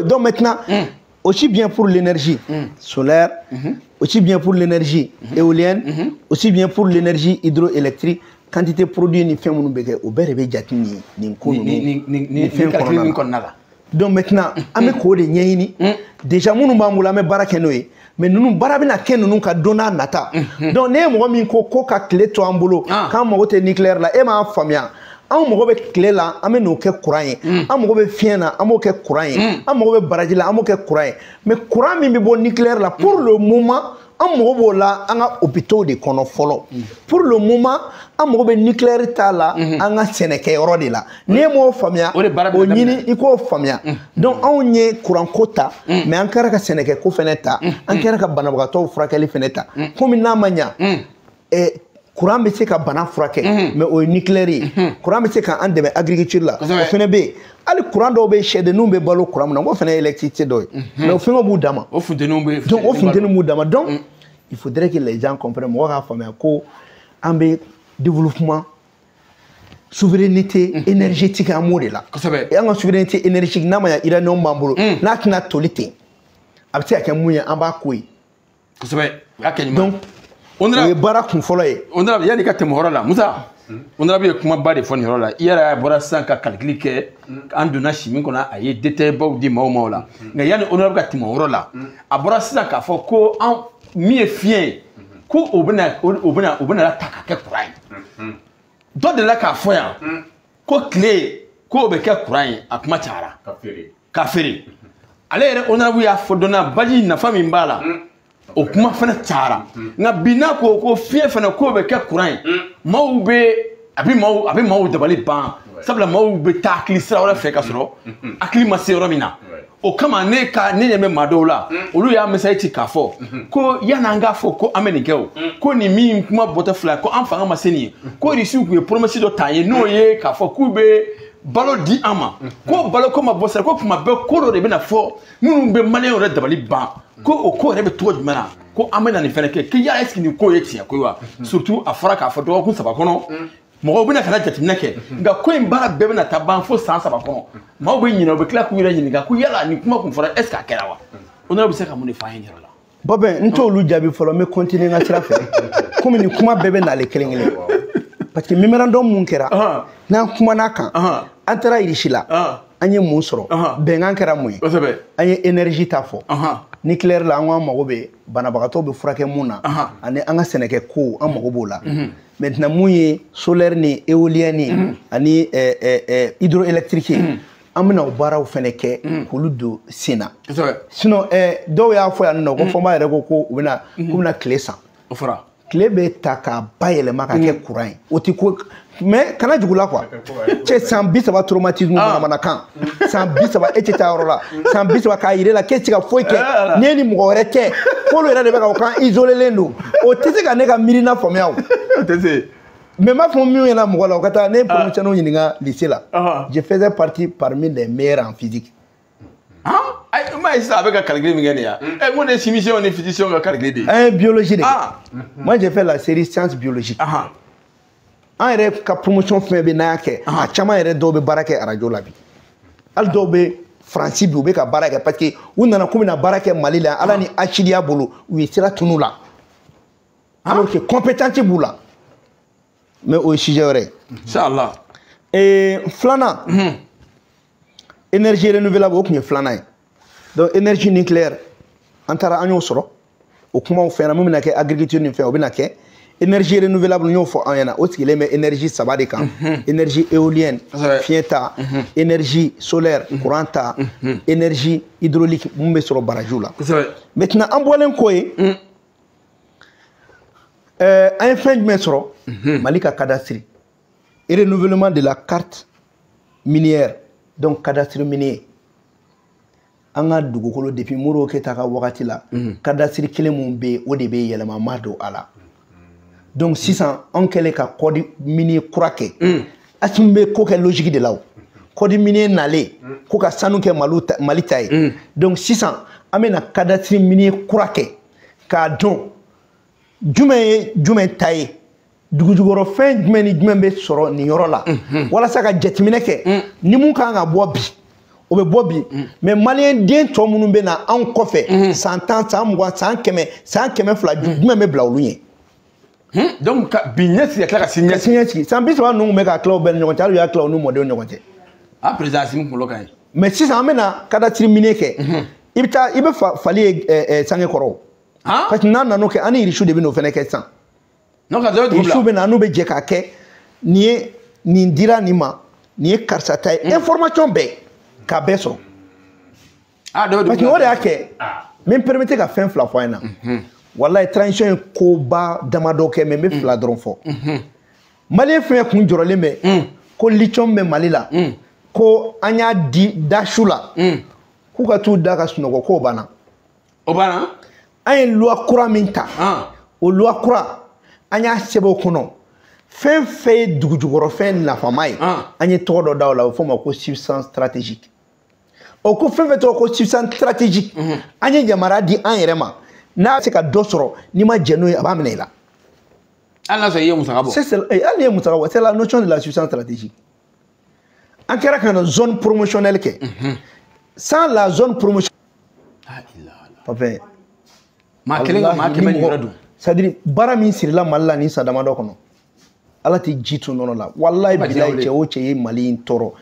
Donc maintenant, aussi bien pour l'énergie solaire, aussi bien pour l'énergie éolienne, aussi bien pour l'énergie hydroélectrique, quantité produit ni fɛn minnu bɛ kɛ, o bɛɛ de bɛ jate nin ko ninnu nin fɛn calcul kɔnɔna nin la. Kɔnɔna la. Donc maintenant, an bɛ k'o de ɲɛɲini. Déjà minnu b'an bolo, an bɛ baara kɛ n'o ye. Mais ninnu baara bɛna kɛ ninnu ka don n'a nata. Donc ne ye mɔgɔ min ko ka tile to an bolo, k'an mago tɛ nucléaire la, e m'a faamuya. Anw mago bɛ tile la, an bɛ n'o kɛ courant ye. An mago bɛ fiɲɛ na, an b'o kɛ courant ye. An mago bɛ baraji la, an b'o kɛ courant ye. Mais courant min bɛ bɔ nucléaire la, pour le moment, an mago b'o la an ka hôpitaux de kɔnɔ fɔlɔ. Pour le moment, an mago bɛ nucléaire ta la an ka sɛnɛkɛyɔrɔ de la. N'e m'o faamuya, O de baara bɛ o daminɛ. ɲini i k'o faamuya. Donc anw ye courant ko ta, mais an kɛra ka sɛnɛkɛko fɛnɛ ta, an kɛra ka banabagatɔw furakɛli fɛnɛ ta. Komi n'a ma ɲa, courant bɛ se ka bana furakɛ, mais o ye nucléaire ye. Courant bɛ se k'an dɛmɛ agriculture la, o fɛnɛ bɛ yen. Hali courant dɔw bɛ yen, sɛdenninw bɛ balo courant min na, o fɛnɛ ye électricité dɔ ye. Mais o fɛngɛw b'u dama. O funteniw bɛ. Donc o funteni b'u dama. Donc il faudrait que les gens comprennent, mɔgɔ k'a faamuya ko an bɛ développement, souveraineté énergétique, an b'o de la. An ka souveraineté énergétique, n'a ma ɲa uranium b'an bolo, n'a tɛna toli ten, a bɛ se ka kɛ mun ye, an b'a ko ye. Kosɛbɛ, o y'a kɛ ɲuman. Donc o ye baara kun fɔlɔ ye. Honorable, yanni i ka tɛmɛ o yɔrɔ la, Musa, honorable ye kumaba de fɔ nin yɔrɔ la. I yɛrɛ bɔra sisan ka calcul kɛ, an donna si min kɔnɔ, a ye détail baw di maaw ma o la. Nka yanni honorable ka tɛmɛ o yɔrɔ la, a bɔra sisan k'a fɔ ko an min ye fiɲɛ ye, ko o bɛna ta ka kɛ courant ye. Dɔ delila k'a fɔ yan ko tile k'o bɛ kɛ courant ye, a kuma cayara. Ka feere. Ale yɛrɛ honorable y'a fɔ dɔn na baji nafa min b'a la, o kuma fana cayara. Nka bi n'a ko ko fiɲɛ fana k'o bɛ kɛ courant ye, maaw bɛ a bɛ maaw a bɛ maaw dabali ban, sabula maaw bɛ taa hakili sira wɛrɛ fɛ ka sɔrɔ hakili ma se yɔrɔ min na. O kama ne ka ne ɲɛ bɛ maa dɔw la, olu y'a message ci k'a fɔ ko yan'an k'a fɔ ko an bɛ nin kɛ, o ko nin min kuma bɔtɔ filɛ, ko an fanga ma se nin ye, ko Irisiw tun ye promesse dɔ ta ye, n'o ye k'a fɔ k'u bɛ balo di an ma, ko balo ko ma bɔ sira, ko kuma bɛɛ ko dɔ de bɛna fɔ minnu bɛ maliyɛnw yɛrɛ dabali ban, ko o ko yɛrɛ bɛ cogo jumɛn na, ko an bɛna nin fɛnɛ kɛ, ko yala est ce que nin ko ye tiɲɛ ko ye wa? Surtout a fɔra k'a fɔ dɔgɔkun 3 kɔnɔ mɔgɔw bɛna ka na jateminɛ kɛ, nka ko in baara bɛɛ bɛna taa ban fo san 3 kɔnɔ. Maaw bɛ ɲinɛ, u bɛ tila k'u yɛrɛ ɲininka ko yala nin kuma kun fɔra, est ce que a kɛra wa? O bɛ se ka mun de fɔ an ye nin yɔrɔ la? Babɛn, n t'olu jaabi fɔlɔ, n bɛ continuer n ka sira fɛ, komi nin kuma bɛɛ bɛ n'ale kelen kelen, parce que mémorandum mun kɛra, n'an kumana kan, an taara Irisi la, an ye mun sɔrɔ, bɛnkan kɛra mun ye? An ye énergie ta fɔ, nucléaire la, an ko an mago bɛ banabagatɔw bɛ furakɛ mun na, ani an ka sɛnɛkɛ ko, an mago b'o la. Maintenant mun ye solaire ni éolienne ni ani hydroélectrique ye, an bɛna o baaraw fɛnɛ kɛ k'olu don sen na. Sinon dɔw y'a fɔ yan nɔ ko Fɔnba yɛrɛ ko u bɛna k'u bɛna tile san. O fɔra. Tile bɛ ta k'a bayɛlɛma ka kɛ courant ye, o ti ko, mais kana jugu la quoi. Cɛ, san 30 traumatisme, manamanakan, san 30 e tɛ taa yɔrɔ la, san 30 k'a yir'e la k'e tɛ se ka foyi kɛ n'e ni mɔgɔ wɛrɛ tɛ, f'olu yɛrɛ de bɛ ka o kan isolé don, o tɛ se ka ne ka miirina faamuya o. O tɛ se. Mais n b'a fɔ min ɲɛna mɔgɔ la, o ka taa ne ye promotion ɲininka lycée la, je faisais partie parmi les meilleurs en physique. Ayi, ma ye sisan a bɛ ka calcul min kɛ nin ye, ɛ n ko ne ye chimicien ni physicien ka calcul de ye. An ye biologie de kɛ. Moi, j'ai fait la série sciences biologiques. An yɛrɛ ka promotion fɛn bɛ n'a y'a kɛ, a caman yɛrɛ dɔw bɛ baara kɛ arajo la bi, hali dɔw bɛ Faransi bi, u bɛ ka baara kɛ, parce que u nana k'u bɛna baara kɛ Mali la, Ala ni asidiya bolo, u ye sira tunu la, alors que compétence b'u la. Mais o ye sujet wɛrɛ ye. Inshallah. Filanan, énergie renouvelable, o tun ye filanan ye. Donc énergie nucléaire, an taara an y'o sɔrɔ, o kumaw fɛn na, mun bɛna kɛ agriculture ni fɛn, o bɛna kɛ énergie renouvelable. N y'o fɔ an ɲɛna, o sigilen bɛ énergie saba de kan: énergie éolienne, fiɲɛ ta, énergie solaire, courant ta, énergie hydraulique, mun bɛ sɔrɔ barrage la. Maintenant an bɔlen kɔ yen, an ye fɛn jumɛn sɔrɔ? Mali ka cadastre et renouvellement de la carte minière, donc cadastre minier. An ka dugukolo depuis Modibo Keyita ka wagati la, cadastre kelen mun bɛ yen, o de bɛ yɛlɛma ma don a la. Donc sisan anw kɛlen ka code minier kura kɛ, Assimi bɛ ko kɛ logique de la. O code minier nalen ko ka sanu kɛ Mali ta ye. Donc sisan an bɛna cadastre minier kura kɛ k'a dɔn jumɛn ye jumɛn ta ye, dugujukɔrɔfɛn jumɛn ni jumɛn bɛ sɔrɔ nin yɔrɔ la, walasa ka jateminɛ kɛ ni mun kan ka bɔ bi, o bɛ bɔ bi. Mais maliyɛn den tɔ minnu bɛ na anw kɔfɛ, san 10, san 20, san 100, san 200, jumɛn bɛ bila olu ɲɛ? Donc ka bi ɲɛsigi ka tila ka sini ɲɛsigi. San 30 ninnu bɛ ka tila u bɛɛ ni ɲɔgɔn cɛ, hali u y'a tila u n'u mɔdenw ɲɔgɔn cɛ. Ah, président Assimi kunkolo ka ɲi. Mais sisan an bɛna cadastre minier kɛ. I bɛ taa i bɛ fali ye sange kɔrɔ o. Parce que n'an nan'o kɛ, an ni irisiw de bɛ n'o fana kɛ sisan. Non, ka dɔ Irisiw bɛ na, an n'u bɛ jɛ k'a kɛ. Nin ye nin dira nin ma, nin ye karisa ta ye, information bɛɛ k'a bɛɛ sɔrɔ. Ah, dɔ bɛ Parce que o de y'a kɛ n bɛ n permettre ka fɛn fila fɔ an ɲɛna. Walayi, transition ye koba damadɔ kɛ, mais n bɛ fila dɔrɔn fɔ. Maliyɛn fɛn fɛn kun jɔrɔlen bɛ ko lithium bɛ Mali la, ko an y'a di dasu la, k'u ka t'u da ka sunɔgɔ, k'o banna. O banna. An ye loi kura min ta, o loi kura, an y'a sɛbɛn o kɔnɔ, fɛn fɛn ye dugujukɔrɔfɛn nafama ye, an ye tɔgɔ dɔ da o la, o bɛ f'o ma ko substance stratégique. O ko fɛn fɛn tɔgɔ ko substance stratégique, an ye yamaruya di an yɛrɛ ma, n'a bɛ se ka dɔ sɔrɔ, n'i ma jɛn n'o ye, a b'a minɛ i la. Hali n'a sɔrɔ i ye musaka bɔ. Hali n'i ye musaka bɔ, c'est la notion de la substance stratégique. An kɛra ka na zone promotionnelle kɛ. Sans la zone promotionnelle. Papa. Maa kelen ka maa kɛmɛ ni yɔrɔ dun. C'est-à-dire baara min sirila Mali la nin san damadɔ kɔnɔ, Ala tɛ ji to nɔnɔ la. Walayi bilayi, cɛ o cɛ ye Mali in tɔɔrɔ,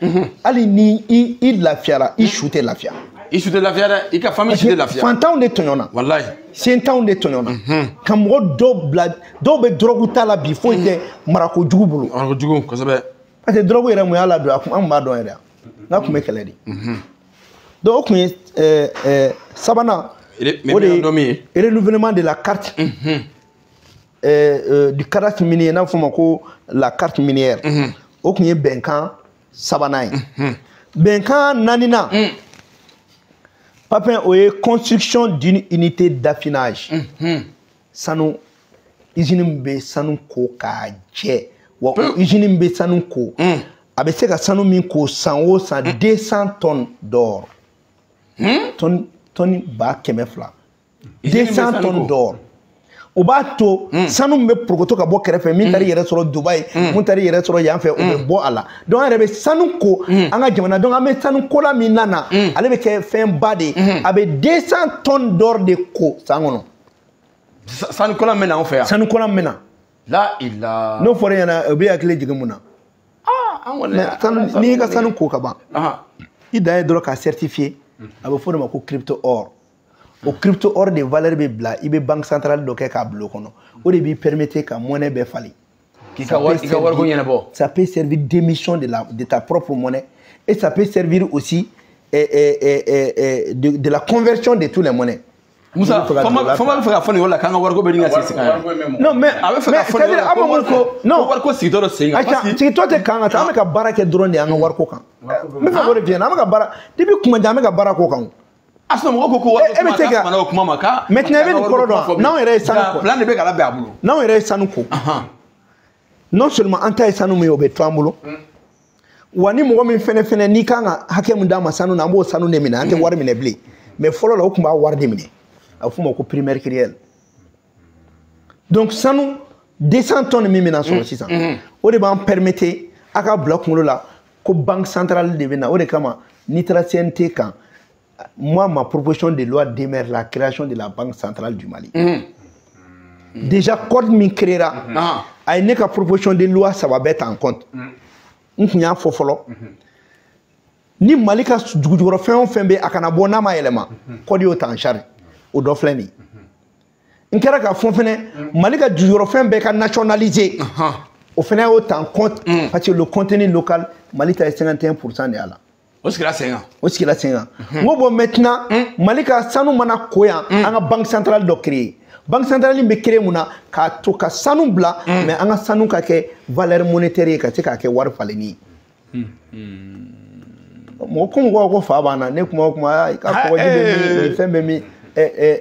hali ni i lafiyara, i su tɛ lafiya. I su tɛ lafiya dɛ, i ka famille su tɛ lafiya. Fantanw de tɔɲɔna. Walayi. Sentanw de tɔɲɔna. Ka mɔgɔ dɔw bila, dɔw bɛ dɔrɔgu ta la bi, foyi tɛ marako jugu bolo. Marako jugu kosɛbɛ. Parce que dɔrɔgu yɛrɛ mun y'a ladon, a kun an b'a dɔn yɛrɛ, n'a tun bɛ kɛlɛ de. Donc o kun ye sabanan. O de ye renouvellement de la carte du cadastre minier, n'a fɔ o ma ko la carte minière. O kun ye bɛnkan sabanan ye. Bɛnkan naaninan, Papin, o ye construction d'une unité d'affinage. Sanu usine min bɛ sanu ko k'a jɛ, wa o usine min bɛ sanu ko, a bɛ se ka sanu min ko san o san, 200 tonnes d'or, tonne 200,000, 200 tonnes d'or. O b'a to sanu min bɛ porokoto ka bɔ kɛrɛfɛ, min taar'i yɛrɛ sɔrɔ Dubayi, mun taar'i yɛrɛ sɔrɔ yan fɛ, o bɛ bɔ a la. Donc an yɛrɛ bɛ sanu ko an ka jamana. Donc an bɛ sanu kola min nana, ale bɛ kɛ fɛnba de ye. A bɛ 200 tonnes d'or de ko san kɔnɔ. Sanu kola min bɛ na anw fɛ yan. Sanu kola min bɛ na. La ilaha. N'o fɔra e ɲɛna, o bɛ hakili jigin mun na? An kɔni. N'i y'i ka sanu ko ka ban, i dan ye dɔrɔn k'a certifier. A bɛ fɔ o de ma ko crypto or. O crypto or de valeur bɛ bila, i bɛ banque centrale dɔ kɛ k'a bila o kɔnɔ. O de b'i permettre ka monnaie bɛɛ falen. K'i ka wariko ɲɛnabɔ. Ça peut servir d'émission de ta propre monnaie, et ça peut servir aussi de la conversion de toutes les monnaies. Moussa, fama bɛ fɛ ka fɔ nin yɔrɔ la k'an ka wariko bɛ ɲini ka sigi sen kan. Non, mais a bɛ fɛ ka fɔ nin yɔrɔ la ko non, wariko sigitɔ dɔ sen kan. Parce que sigitɔ tɛ kan ka taa, an bɛ ka baara kɛ dɔrɔn de an ka wariko kan. N bɛ fɛ k'o de f'i ɲɛna, an bɛ ka baara depuis kuma jan, an bɛ ka baara k'o kan. A sɔrɔ mɔgɔw ko ko wariko kuma k'a kumana o kuma ma k'a. Maintenant i bɛ nin kɔrɔ dɔn, n'anw yɛrɛ ye sanu ko. Plan de bɛ ka labɛn a bolo. N'anw yɛrɛ ye sanu ko. Non seulement an ta ye sanu min ye, o bɛ to an bolo. Wa ni mɔgɔ min fɛnɛ n'i kan ka hakɛ min d'a ma sanu na, an b'o sanu de minɛ, an tɛ wari minɛ bilen. Mais fɔlɔ la, o tun b'a wari de minɛ. A bɛ f'o ma ko prix mercuriel. Donc sanu 200 tonnes min bɛna sɔrɔ sisan, o de b'an permettre a ka bila kunkolo la ko banque centrale de bɛ na. O de kama n'i taara CNT kan, moi, ma proposition de loi demeure la création de la banque centrale du Mali. Déjà code min créera, a ye ne ka proposition de loi saba bɛɛ ta en compte. N tun y'a fɔ fɔlɔ, ni Mali ka dugujukɔrɔ fɛn o fɛn bɛ, a kana bɔ n'a ma yɛlɛma, code y'o ta en charge. O dɔ filɛ nin ye. N kɛra k'a fɔ fɛnɛ, Mali ka dugujukɔrɔfɛn bɛɛ ka nationaliser, o fɛnɛ y'o ta en compte, parce que le contenu local, Mali ta ye 51% de y'a la. O sigira sen kan. O sigira sen kan. N ko bon, maintenant Mali ka sanu mana ko yan, an ka banque centrale dɔ créer. Banque centrale in bɛ créer mun na? K'a to ka sanu bila, mais an ka sanu ka kɛ valeur monétaire ye, ka se k'a kɛ wari falenni ye. Mɔgɔ ko mɔgɔ ko fa b'an na ne kuma o kuma i ka kɔgɔji bɛ min nin fɛn bɛ min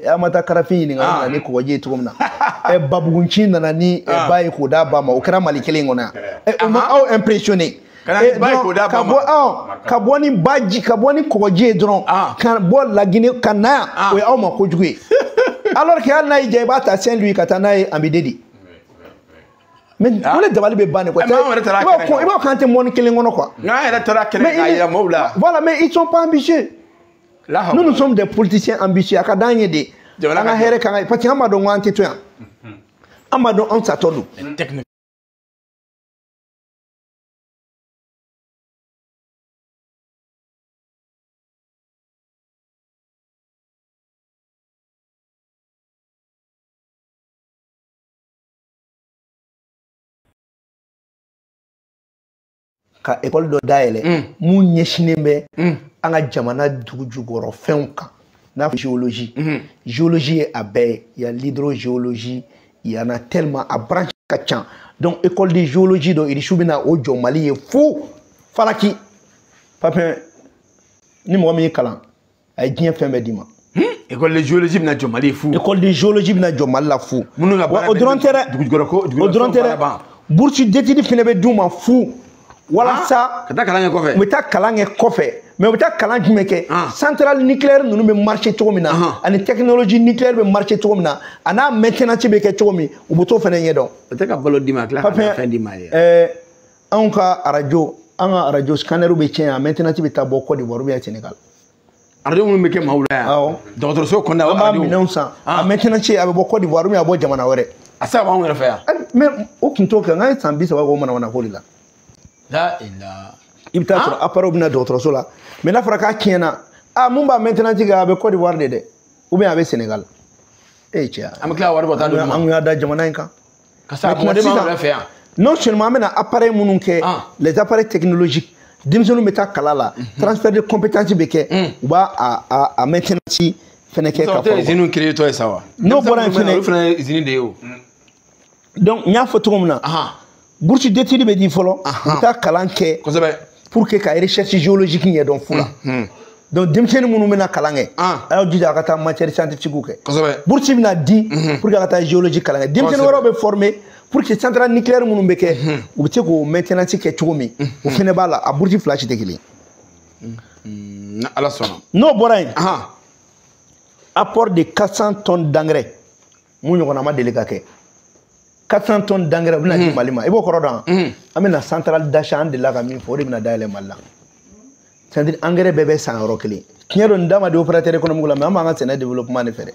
an ma taa karafin ɲininka o nana ni kɔgɔji ye cogo min na babugunci nana ni ba ye k'o d'a ba ma o kɛra Mali kelen kɔnɔ yan o ma aw impressionné ka bɔ ni baji ka bɔ ni kɔgɔji ye dɔrɔn ka bɔ Laginɛ ka na yan o ye aw ma kojugu ye alors que hali n'a y'i diya i b'a ta Saint-Louis ka taa n'a ye Ambidédi. Mais on est dabali bɛ ban de quoi. I b'a k'an tɛ mɔni kelen kɔnɔ quoi. N'an yɛrɛ taara kɛnɛ k'a yira maaw la. Voilà, mais ils sont pas ambitieux. Nous, nous sommes des politiciens ambitieux. A ka d'an ye de. An ka hɛrɛ kan ka parce que an b'a dɔn ko an tɛ to yan. An b'a dɔn anw satɔ don. Ka école dɔ dayɛlɛ mun ɲɛsinnen bɛ an ka jamana dugu jukɔrɔ fɛnw kan n'a fɔ géologie. Géologie ye a bɛɛ ye, il y a l'hydrogéologie, il y en a tellement, a branche ka ca. Donc école de géologie dɔ irisiw bɛna o jɔ Mali ye fo falaki. Papin, ni mɔgɔ min y'i kalan a ye diɲɛ fɛn bɛɛ d'i ma. École de géologie bɛna jɔ Mali ye fu. École de géologie bɛna jɔ Mali la fu. Minnu ka baara o dɔrɔn tɛ dɛ, dugujukɔrɔ ko o dɔrɔn tɛ dɛ, bourse d'études fɛnɛ bɛ d'u ma fu. Walasa ka taa kalan kɛ kɔfɛ. U bɛ taa kalan kɛ kɔfɛ, mais u bɛ taa kalan jumɛn kɛ? Centrale nucléaire ninnu bɛ marcher cogo min na, ani technologie nucléaire bɛ marcher cogo min na, a n'a maintenance bɛ kɛ cogo min, u bɛ t'o fana ɲɛdɔn. O tɛ ka balo d'i ma, tila ka fɛn d'i ma ye. Anw ka arajo, an ka arajo scanner bɛ tiɲɛ yan, maintenance bɛ taa bɔ Côte d'Ivoire ou bien Sénégal. Arajo minnu bɛ kɛ maaw la yan. Awɔ. Dɔgɔtɔrɔso kɔnɔna an b'a minɛnw san, a maintenance a bɛ bɔ Côte d'Ivoire ou bien a bɔ jamana wɛrɛ. A se ka bɔ anw yɛrɛ fɛ yan. Mais o tun t'o kɛ, n k'an ye san 30 kɛ o manamana ko de la. La ilaha. I bɛ taa sɔrɔ appareil bɛna dɔgɔtɔrɔso la, mais n'a fɔra k'a tiɲɛna, a mun b'a maintenance kɛ, a bɛ Côte d'Ivoire de dɛ, ou bien a bɛ Sénégal. E cɛ, an bɛ tila ka wari bɔ taa d'olu ma. An kun y'a da jamana in kan. Ka sɔrɔ a kuma b'anw yɛrɛ fɛ yan. Non seulement an bɛna appareil minnu kɛ, les appareils technologiques, denmisɛnninw bɛ taa kalan la, transfert de compétence bɛ kɛ, u b'a a maintenance fɛnɛ kɛ ka fɔ. O tɛ usine créer tɔ ye sa wa? N'o bɔra yen fɛnɛ, olu fɛnɛ ye usine de ye o. Donc n y'a fɔ cogo min na. Bourse d'études bɛ di fɔlɔ, u bɛ taa kalan kɛ pour que ka recherche géologique ɲɛdɔn fu la. Donc denmisɛnnin minnu bɛna kalan kɛ, a y'aw jija a ka taa matière scientifique kɛ. Bourse bɛna di pour que a ka taa géologie kalan kɛ. Denmisɛnnin wɛrɛw bɛ former pour que centrale nucléaire minnu bɛ kɛ, u bɛ se k'o maintenance kɛ cogo min, o fɛnɛ b'a la. A bourse fila si tɛ kelen ye. Ala sɔnna. N'o bɔra yen, apport de 400 tonnes d'engrais mun ɲɔgɔnna ma deli ka kɛ. 400 tonnes d'engrais u bɛna di Mali ma, i b'o kɔrɔ dɔn? An bɛna centrale d'achat, an delila ka min fɔ, o de bɛna dayɛlɛ Mali la. C'est-à-dire engrais bɛɛ bɛ san yɔrɔ kelen. Tiɲɛ don, nin da ma di opérateur économique la, mais an b'an ka sɛnɛ développement de fɛ dɛ.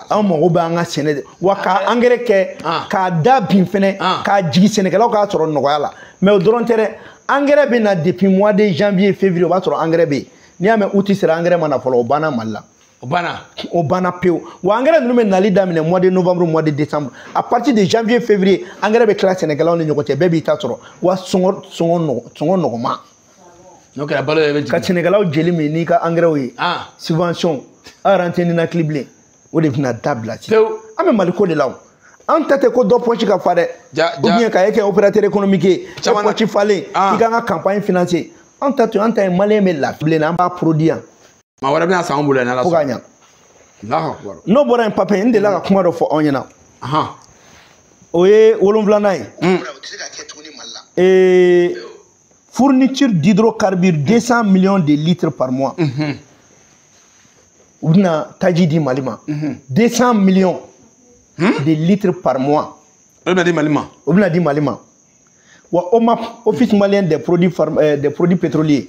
An mago bɛ an ka sɛnɛ de wa, ka engrais kɛ k'a da bin fɛnɛ, k'a jigin sɛnɛkɛlaw k'a sɔrɔ nɔgɔya la. Mais o dɔrɔn tɛ dɛ, engrais bɛ na depuis mois de janvier, février, o b'a sɔrɔ engrais bɛ yen. N'i y'a mɛn août sera, engrais ma na fɔlɔ, o banna Mali la. O banna. O banna pewu. Wa engrais ninnu bɛ nali daminɛ mois de novembre, mois de décembre. À partir de janvier, février, engrais bɛ tila sɛnɛkɛlaw ni ɲɔgɔn cɛ, bɛɛ b'i ta sɔrɔ. Wa sɔngɔ nɔgɔma. N'o kɛra balo yɛrɛ bɛ jigin. Ka sɛnɛkɛlaw jeli min n'i ka engrais ye. Subvention, aw yɛrɛ tɛ ninakili bilen. O de bɛna dabila sisan. Pewu. An bɛ Mali ko de la o. An ta tɛ ko dɔ poche ka fa dɛ. Ou bien ka e kɛ opérateur économique ye. E poche falen, i k'an ka campagne financer. An ta to, an ta ye malien bɛ lafiya bilen, an b'a produit yan. Maa wɛrɛ bɛna san anw bolo yan n'Ala sɔnna. Fo k'a ɲa. N'o bɔra yen, Papin, n delila ka kuma dɔ fɔ aw ɲɛna. O ye 7nan ye. Fourniture d'hydrocarbures 200 millions de litres par mois. U bɛna taji di Mali ma. 200 millions de litres par mois. O bɛna di Mali ma. O bɛna di Mali ma. Wa OMAP, Office malien des produits pétroliers.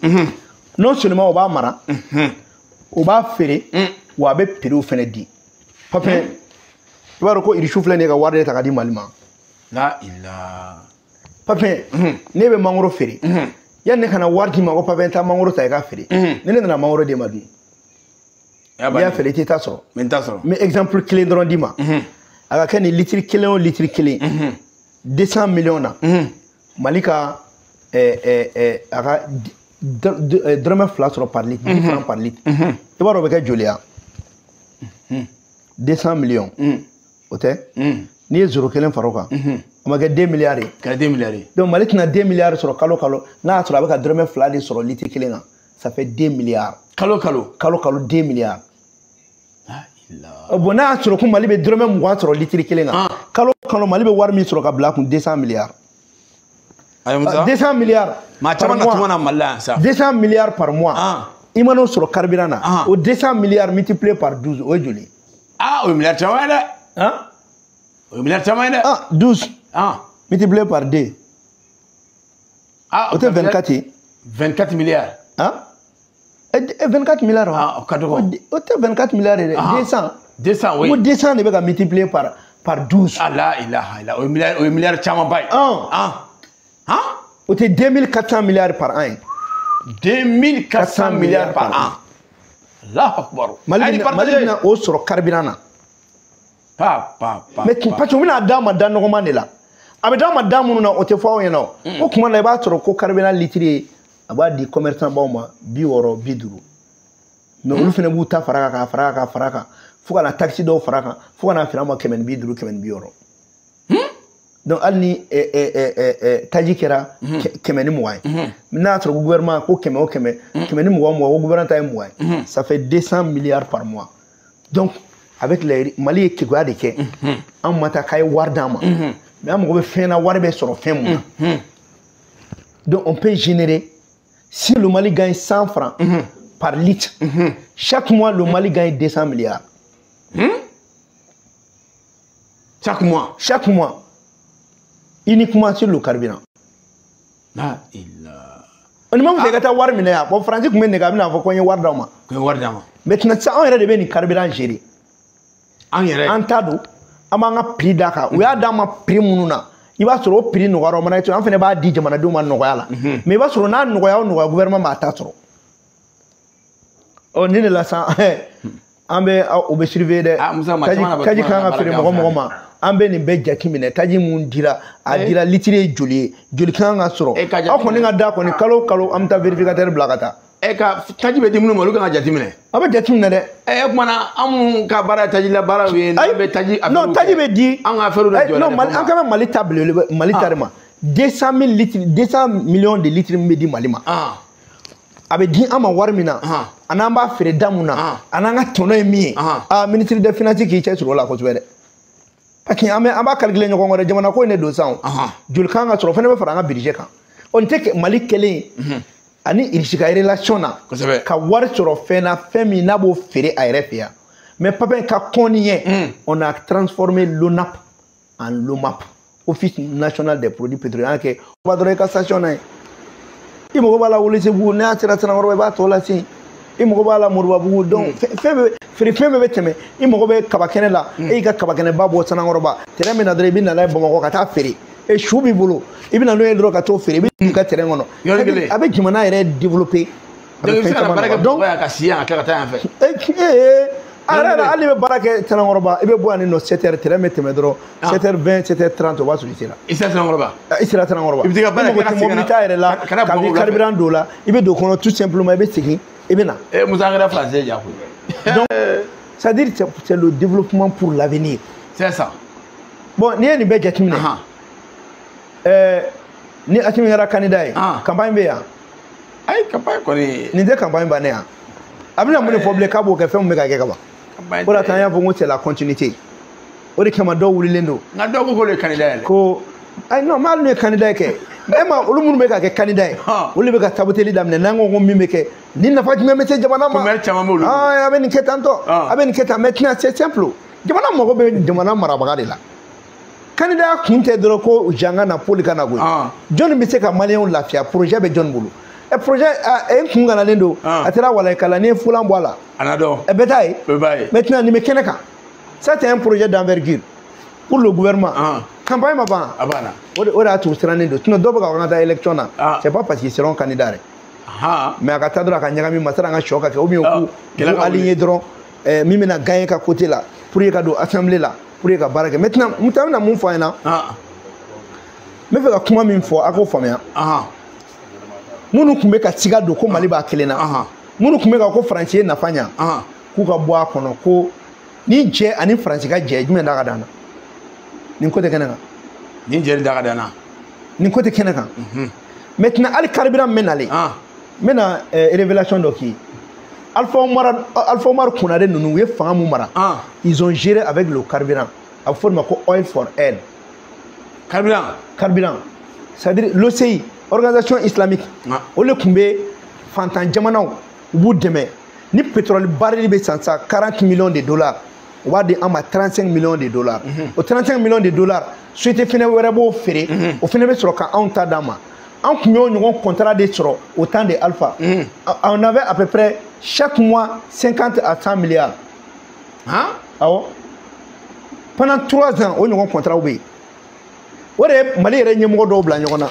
Non seulement o b'a mara, o b'a feere, wa a bɛ prix fɛnɛ di. Papin, i b'a dɔn ko irisiw filɛ nin ye ka wari de ta ka di Mali ma. La ilaha. Papin, ne bɛ mangoro feere. Yanni ne kana wari d'i ma ko Papin taa mangoro ta i k'a feere. Ni ne nana mangoro d'e ma dun, n'i y'a feere i tɛ taa sɔrɔ. N t'a sɔrɔ. N bɛ exemple kelen dɔrɔn d'i ma. A ka kɛ ni litre kelen o litre kelen, 200 millions na. Mali ka a ka dɔrɔmɛ 2 sɔrɔ par litre, 10 francs par litre. I b'a dɔn o bɛ kɛ joli ya? 200 millions. O tɛ? N'i ye 0 kelen fara o kan, o ma kɛ 2 milliards ye. Kɛra 2 milliards ye. Donc Mali tɛna 2 milliards sɔrɔ kalo kalo, n'a y'a sɔrɔ a bɛ ka dɔrɔmɛ 2 de sɔrɔ litre kelen kan. Ça fait 2 milliards. Kalo kalo. Kalo kalo 2 milliards. Bon, n'a sɔrɔ ko Mali bɛ dɔrɔmɛ 20 sɔrɔ litre kelen kan. Kalo kalo Mali bɛ wari min sɔrɔ ka bila a kun 200 milliards. Ayi Musa. 200 milliards. Maa caman na tuma na Mali la yan sa. 200 milliards par mois. I man'o sɔrɔ carburant na. O 200 milliards multiplié par 12 o ye joli ye? Ah, o ye milliard caman ye dɛ. Han? O ye milliard caman ye dɛ. Ah, 12. Multiplié par 2. Ah, o tɛ 24 ye? 24 milliards. Han? 24 milliards. Ah, o ka dɔgɔ. O tɛ 24 milliards ye dɛ. 200. 200, oui. O 200 de bɛ ka multiplier par 12. Ah la ilaha illa. O ye milliard caman ba ye. Han? O tɛ 2400 milliards par an ye. 2400 milliards par an. Allahu akbar. Mali bɛna o sɔrɔ carburant na. Pa pa pa. Mais parce que u bɛna d'a ma da nɔgɔman de la. A bɛ d'a ma da minnu na o tɛ fɔ aw ɲɛna o. O tuma na i b'a sɔrɔ ko carburant litre ye a b'a di commerçant baw ma 60 50. Mais olu fana b'u ta fara kan ka fara kan ka fara kan fo ka na taxe dɔw fara kan fo ka na feere an ma 150 160. Donc hali ni taji kɛra 120 ye. N'a y'a sɔrɔ gouvernement ko 100 o 100 120 20 ko gouvernement ta ye 20 ye. Ça fait 200 milliards par mois. Donc avec les Mali ye keguya de kɛ. An ma taa k'a ye wari d'an ma. Mais an mago bɛ fɛn na wari bɛ sɔrɔ fɛn mun na. Donc on peut générer, si le Mali gagne 100 francs par litre, chaque mois le Mali gagne 200 milliards. Chaque mois. Chaque mois. Uniquement sur le carburant. La ilaha. On m'a dit que tu as wari minɛ yan. Bon, Faransi tun bɛ nɛgɛ a bɛna fɔ ko n ye wari d'aw ma. Ko n ye wari d'a ma. Maintenant sisan anw yɛrɛ de bɛ nin carburant gérer. An yɛrɛ. An ta don an b'an ka prix d'a kan. U y'a d'an ma prix minnu na. I b'a sɔrɔ o prix nɔgɔyara o mana kɛ cogo an fana b'a di jamanadenw ma nɔgɔya la. Mais i b'a sɔrɔ n'a nɔgɔya o nɔgɔya gouvernement b'a ta sɔrɔ. Ɔ nin de la sisan an bɛ o bɛ surveiller dɛ. Ah Musa ma caman na taji kan ka feere mɔgɔ mɔgɔ ma. An bɛ nin bɛɛ jate minɛ taji mun dira a dira litre ye joli ye joli kan ka sɔrɔ aw kɔni ka da kɔni kalo o kalo an bɛ taa vérificateur bila ka taa. E ka taji bɛ di minnu ma olu kan ka jate minɛ. A bɛ jate minɛ dɛ. O kumana an minnu ka baara ye taji la baaraw ye n'an bɛ taji. Non taji bɛ di. An ka affaire de jɔ la. Non Mali an ka bɛ Mali ta belebele Mali ta de ma 200 000 litres 200 millions de litres min bɛ di Mali ma. A bɛ di an ma wari min na. A n'an b'a feere da mun na. A n'an ka tɔnɔ ye min ye. Ah ministre des finances k'i cɛ siri o la kosɛbɛ dɛ. Parce que an b'a calculer ɲɔgɔn kɔrɔ jamana ko in de don sisan o. Joli kan ka sɔrɔ o fana bɛ fara an ka budget kan. O nin tɛ Mali kɛlen ani Irisi ka relation na. Ka wari sɔrɔ fɛn na fɛn min n'a b'o feere a yɛrɛ fɛ yan. Mais Papin ka kɔn ɲɛ. On a transformé l'ONAP en l'OMAP, Office national des produits pétroliers. An kɛ o b'a dɔrɔn i ka station na yen. I mago b'a la Welesebugu n'a sera Sanankɔrɔba i b'a tɔ lase yen. I mago b'a la Moribabugu donc fɛn bɛɛ feerefɛn bɛɛ bɛ tɛmɛ i mago bɛ kabakɛnɛ la e y'i ka kabakɛnɛba bɔ Sanankɔrɔba terrain bɛ na dɔrɔn i bɛ na n'a ye Bamakɔ ka taa feere e su b'i bolo i bɛ na n'o ye dɔrɔn ka t'o feere i bɛ n'i ka terrain kɔnɔ a bɛ jamana yɛrɛ développer. A bɛ fɛn caman nɔgɔya donc ka si yan ka tila ka taa yan fɛ. A yɛrɛ la hali i bɛ baara kɛ Sanankɔrɔba i bɛ bɔ yan nɔ 7h terrain bɛ tɛmɛ dɔrɔn 7h20 7h30 o b'a sɔrɔ i sera. I sera Sanankɔrɔba. I sera Sanankɔrɔba. I bɛ t'i ka baara kɛ ka segin mobili t'a yɛrɛ la ka carburant don o la i bɛ don kɔnɔ tout simplement i bɛ segin i bɛ na. Musa an kɛra français ja koyi. Donc c'est-à-dire c'est le développement pour l'avenir. C'est ça. Bon n'i ye nin bɛɛ jateminɛ. Ni Assimi kɛra candidat ye. Campagne bɛ yan. Ayi campagne kɔni. Nin tɛ campagne bannen yan. A bɛna mun de fɔ bilen k'a b'o kɛ fɛn min bɛ ka kɛ ka ban. O de la an y'a fɔ ko c'est la continuité. O de kama dɔw wulilen don. Nka dɔw ko k'olu ye candidat ye dɛ. Ko ayi non mais hali n'u ye candidat ye kɛ. E ma olu minnu bɛ ka kɛ candidat ye. Olu de bɛ ka saboteli daminɛ n'an ko ko min bɛ kɛ ni nafa jumɛn bɛ se jamana ma. Commerce caman b'olu. A bɛ nin kɛ tan tɔ. A bɛ nin kɛ tan maintenant c'est simple. Jamana mago bɛ jamana marabaga de la. Candidat kun tɛ dɔrɔn ko Jean ka na Paul ka na koyi. Jɔnni bɛ se ka maliyɛnw lafiya projet bɛ jɔnni bolo. Projet e kun ganalen don a taara Walayikala n'i ye fulan bɔ a la. A na dɔn. Bɛɛ t'a ye. Bɛɛ b'a ye. Maintenant nin bɛ kɛnɛ kan. Ça c'est un projet d'envergure pour le gouvernement. Campagne ma ban. A banna. O de y'a to u sirannen don sinon dɔw bɛ ka fɔ k'an ka taa élection na. C'est pas parce qu'ils seront candidats dɛ. Mais a ka taa dɔrɔn a ka ɲagami masara an ka sɔ ka kɛ ou bien k'u aligner dɔrɔn min bɛna gagner ka côté la pour que ka don assemblée la pour que ka baara kɛ. Maintenant n bɛna mun fɔ a ɲɛna. N bɛ fɛ ka kuma min fɔ a k'o faamuya. Minnu tun bɛ ka siga don ko Mali b'a kelen na. Minnu tun bɛ ka ko Faransi ye nafa ɲa. K'u ka bɔ a kɔnɔ ko ni jɛ ani Faransi ka jɛ jumɛn da ka d'an na. Nin ko tɛ kɛnɛ kan. Nin jɛ da ka d'an na. Nin ko tɛ kɛnɛ kan. Maintenant hali carburant min bɛ nalen. N bɛna révélation dɔ k'i ye. Alpha Omar Konaré ninnu, u ye fanga mun mara, ils ont géré avec le carburant. A bɛ fɔ o de ma ko oil for aid. Carburant, c'est-à-dire l'OCI, organisation islamique, o de tun bɛ fantan jamanaw, u b'u dɛmɛ ni pétrole baril bɛ san sa 40 millions de dollars, u b'a di an ma 35 millions de dollars. O 35 millions de dollars, société fɛnɛ wɛrɛ b'o feere, o fɛnɛ bɛ sɔrɔ ka anw ta d'an ma. An tun y'o ɲɔgɔn contrat de sɔrɔ au temps de Alpha. On avait à peu près chaque mois 50 à 100 milliards. Awɔ, pendant 3 ans o ɲɔgɔn contrat bɛ yen. O de ye Mali yɛrɛ ɲɛmɔgɔ dɔw bila ɲɔgɔn na.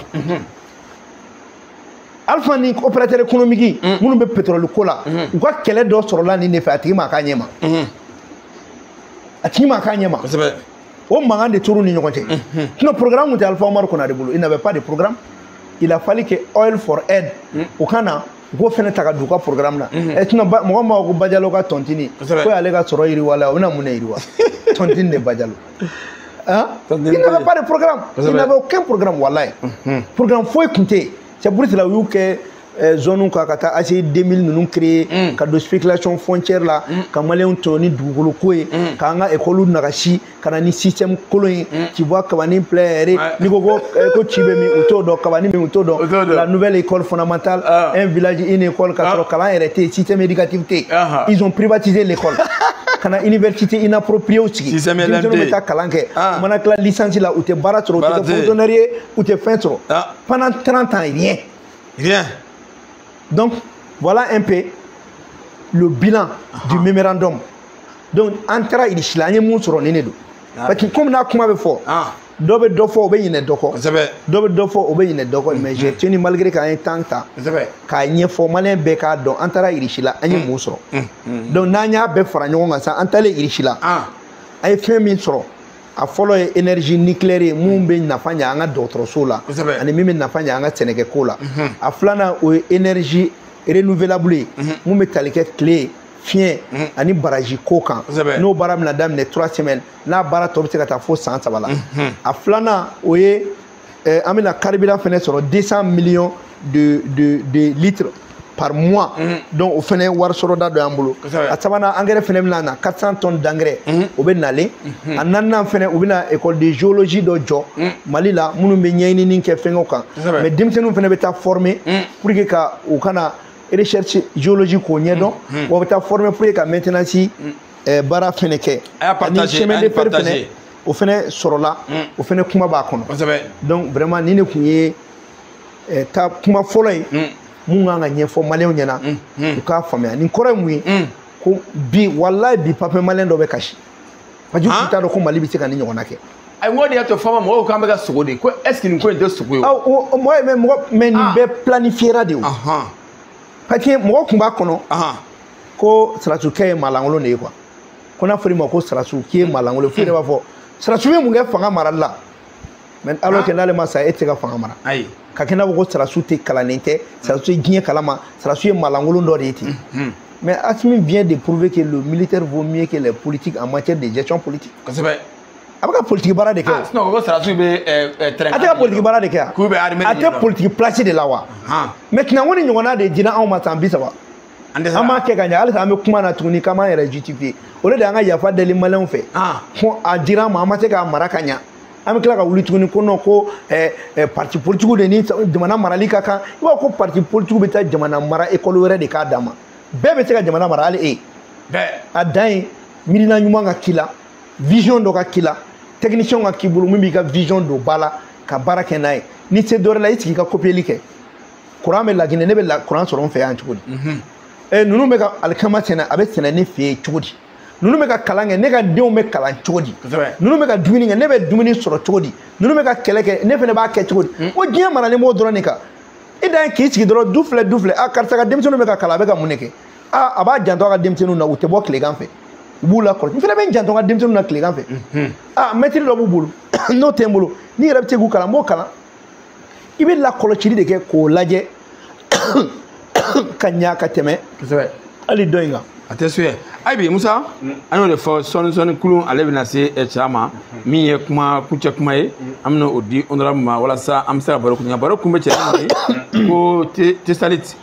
Alpha ni opérateur économique minnu bɛ pétrole ko la, u ka kɛlɛ dɔ sɔrɔla nin de fɛ, a tigi ma k'a ɲɛ ma. A tigi ma k'a ɲɛ ma. O mankan de tor'u ni ɲɔgɔn cɛ. Sinon programme tun tɛ Alpha Omar Konaré bolo, il n'avait pas de programme. Il a fallu que Oil for Aid o ka na, u k'o fɛnɛ ta ka don u ka programme na. Sinon mɔgɔ min b'a fɔ ko Bajalo ka tontine ko y'ale ka sɔrɔ yiriwa la, o bɛna mun de yiriwa? Tontine de Bajalo. Hein? Il n'avait pas de programme. Il n'avait aucun programme, wallahi. Programme foyi tun tɛ yen. C'est pour cela u y'u kɛ zone kan ka taa ACI 2000 ninnu créer, ka don spéculation foncière la, ka maliyɛnw tɔɲɔ ni dugukolo ko ye, k'an ka école nagasi, ka na ni système kolon ye. Tu vois, kabani filɛ yɛrɛ, n'i ko ko ci bɛ min, u t'o dɔn, kabani bɛ min, u t'o dɔn. La nouvelle école fondamentale, un village une école, ka sɔrɔ kalan yɛrɛ tɛ yen, système éducatif tɛ yen. Ils ont privatisé l'école. Ka na université inappropriée sigi, denmisɛnninw bɛ taa kalan kɛ, u mana tila licence la, u tɛ baara sɔrɔ, u tɛ kɛ fonctionnaire ye, u tɛ fɛn sɔrɔ. Pendant 30 ans, rien. Rien. Donc, voilà un peu le bilan du mémorandum. Donc, an taara Irisi la, an ye mun sɔrɔ nin de don. Parce que comme n'a kuma bɛ fɔ, dɔ bɛ dɔ fɔ, o bɛ ɲinɛ dɔ kɔ. Dɔ bɛ dɔ fɔ, o bɛ ɲinɛ dɔ kɔ. Mais j'ai tenu malgré k'an ye temps ta k'a ɲɛfɔ maliyɛn bɛɛ k'a dɔn, an taara Irisi la, an ye mun sɔrɔ. Donc, n'an y'a bɛɛ fara ɲɔgɔn kan sisan, an taalen Irisi la, an ye fɛn min sɔrɔ, a fɔlɔ ye énergie nucléaire ye, mun bɛ nafa ɲɛ an ka dɔgɔtɔrɔso la, ani min bɛ nafa ɲɛ an ka sɛnɛkɛko la. A filanan, o ye énergie renouvelable ye, mun bɛ tali kɛ tile, fiɲɛ ani baraji ko kan. N'o baara bɛna daminɛ 3 semaines, n'a baara tɔ bɛ se ka taa fo san 3 la. A filanan, o ye an bɛna carburant fɛnɛ sɔrɔ 200 millions de litres par mois. Donc o fɛnɛ wari sɔrɔda dɔ y'an bolo. A sabanan, engrais fɛnɛ bɛna na 400 tonnes d'engrais, o bɛ nalen. A naaninan fɛnɛ, u bɛna école de géologie dɔ jɔ Mali la, minnu bɛ ɲɛɲinini kɛ fɛngɛw kan. Mais denmisɛnninw fɛnɛ bɛ taa former pour que ka u kana recherche géologie k'o ɲɛdɔn, wa u bɛ taa former pour que ka maintenance baara fɛnɛ kɛ. Ani chemin de fer fɛnɛ, o fɛnɛ sɔrɔla, o fɛnɛ kuma b'a kɔnɔ. Donc vraiment nin de tun ye ta kuma fɔlɔ ye mun kan ka ɲɛfɔ maliyɛnw ɲɛna, u k'a faamuya. Nin kɔrɔ ye mun ye? Ko bi, walayi bi, papier maliyɛn dɔ bɛ kasi, parce que u tun t'a dɔn ko Mali bɛ se ka nin ɲɔgɔnna kɛ. Ayi, n ko de y'a to fama mɔgɔw k'an bɛ ka sogo de ko, est ce que nin ko in tɛ sogo ye? Awɔ, mɔgɔ mais mɔgɔ mais nin bɛɛ planifiera de o. Parce que mɔgɔ tun b'a kɔnɔ ko sarasikɛ ye maalankolon de ye quoi. Ko n'a fɔra i ma ko sarasiw k'i ye maalankolon, fo i yɛrɛ b'a fɔ sarasiw ye mun kɛ fanga marali la. Mais alors que n'ale ma sa, e tɛ se ka fanga mara. Ayi. Ka kɛ n'a fɔ ko sarasiw tɛ kalannen tɛ, sarasiw ye diɲɛ kalama, sarasiw ye maalankolon dɔ de ye ten. Mais Assimi vient de prouver que le militaire vaut mieux que les politiques en matière de gestion politique. Kosɛbɛ. A bɛ ka politique baara de kɛ o. Sinon ko sarasiw bɛ A tɛ ka politique baara de kɛ yan. K'u bɛ armée. A tɛ politique place de la wa. Maintenant ko ni ɲɔgɔnna de dira anw ma san 30. An b'a kɛ ka ɲɛ, halisa an bɛ kuma na tuguni k'an b'an yɛrɛ justifier. O de y'an ka yafa deli maliyɛnw fɛ. Ko a dira an ma, an ma se k'a mara ka ɲɛ. An bɛ tila ka wuli tuguni ko non, ko parti politique de ni jamana marali ka kan. I b'a fɔ ko parti politique bɛ taa jamana mara école wɛrɛ de k'a d'a ma. Bɛɛ bɛ se ka jamana mara, hali e. Bɛɛ. A dan ye miirina ɲuman ka k'i la, vision dɔ ka k'i la, technicien ka k'i bolo min b'i ka vision don ba la ka baara kɛ n'a ye. N'i se dɔ wɛrɛ la, i sigi ka copier kɛ. Courant bɛ Laginɛ, ne bɛ courant sɔrɔ n fɛ yan cogo di? Ninnu bɛ ka alikama sɛnɛ, a bɛ sɛnɛ ne fɛ yen cogo di? Ninnu bɛ ka kalan kɛ, ne ka denw bɛ kalan cogo di? Ninnu bɛ ka dumuni kɛ, ne bɛ dumuni sɔrɔ cogo di? Ninnu bɛ ka kɛlɛ kɛ, ne fana b'a kɛ cogo di? Ko diɲɛ maralen b'o dɔrɔn de kan. I dan ye k'i sigi dɔrɔn, du filɛ, du filɛ, karisa ka denmisɛnninw bɛ ka kalan, a bɛ ka mun de kɛ? A b'a janto a ka denmisɛnninw na, u tɛ bɔ tilegan fɛ, u b'u lakɔlɔsi. N fana bɛ n janto n ka denmisɛnninw na tilegan fɛ. Mɛtiri dɔ b'u bolo, n'o tɛ n bolo, n'i yɛrɛ bɛ se k'u kalan, n b'o kalan. I bɛ lakɔlɔsili de kɛ k'o lajɛ ka ɲa ka tɛmɛ. Kosɛbɛ. Hali dɔ in kan a tɛ suɲɛ. Ayi bi Musa, an y'o de fɔ sɔɔni kulun ale bɛna se cɛ ma min ye kuma kuncɛ kuma ye, an bɛna o di honorable ma walasa an bɛ se ka baro kun. Baro kun bɛ cɛ ma ko Tessalit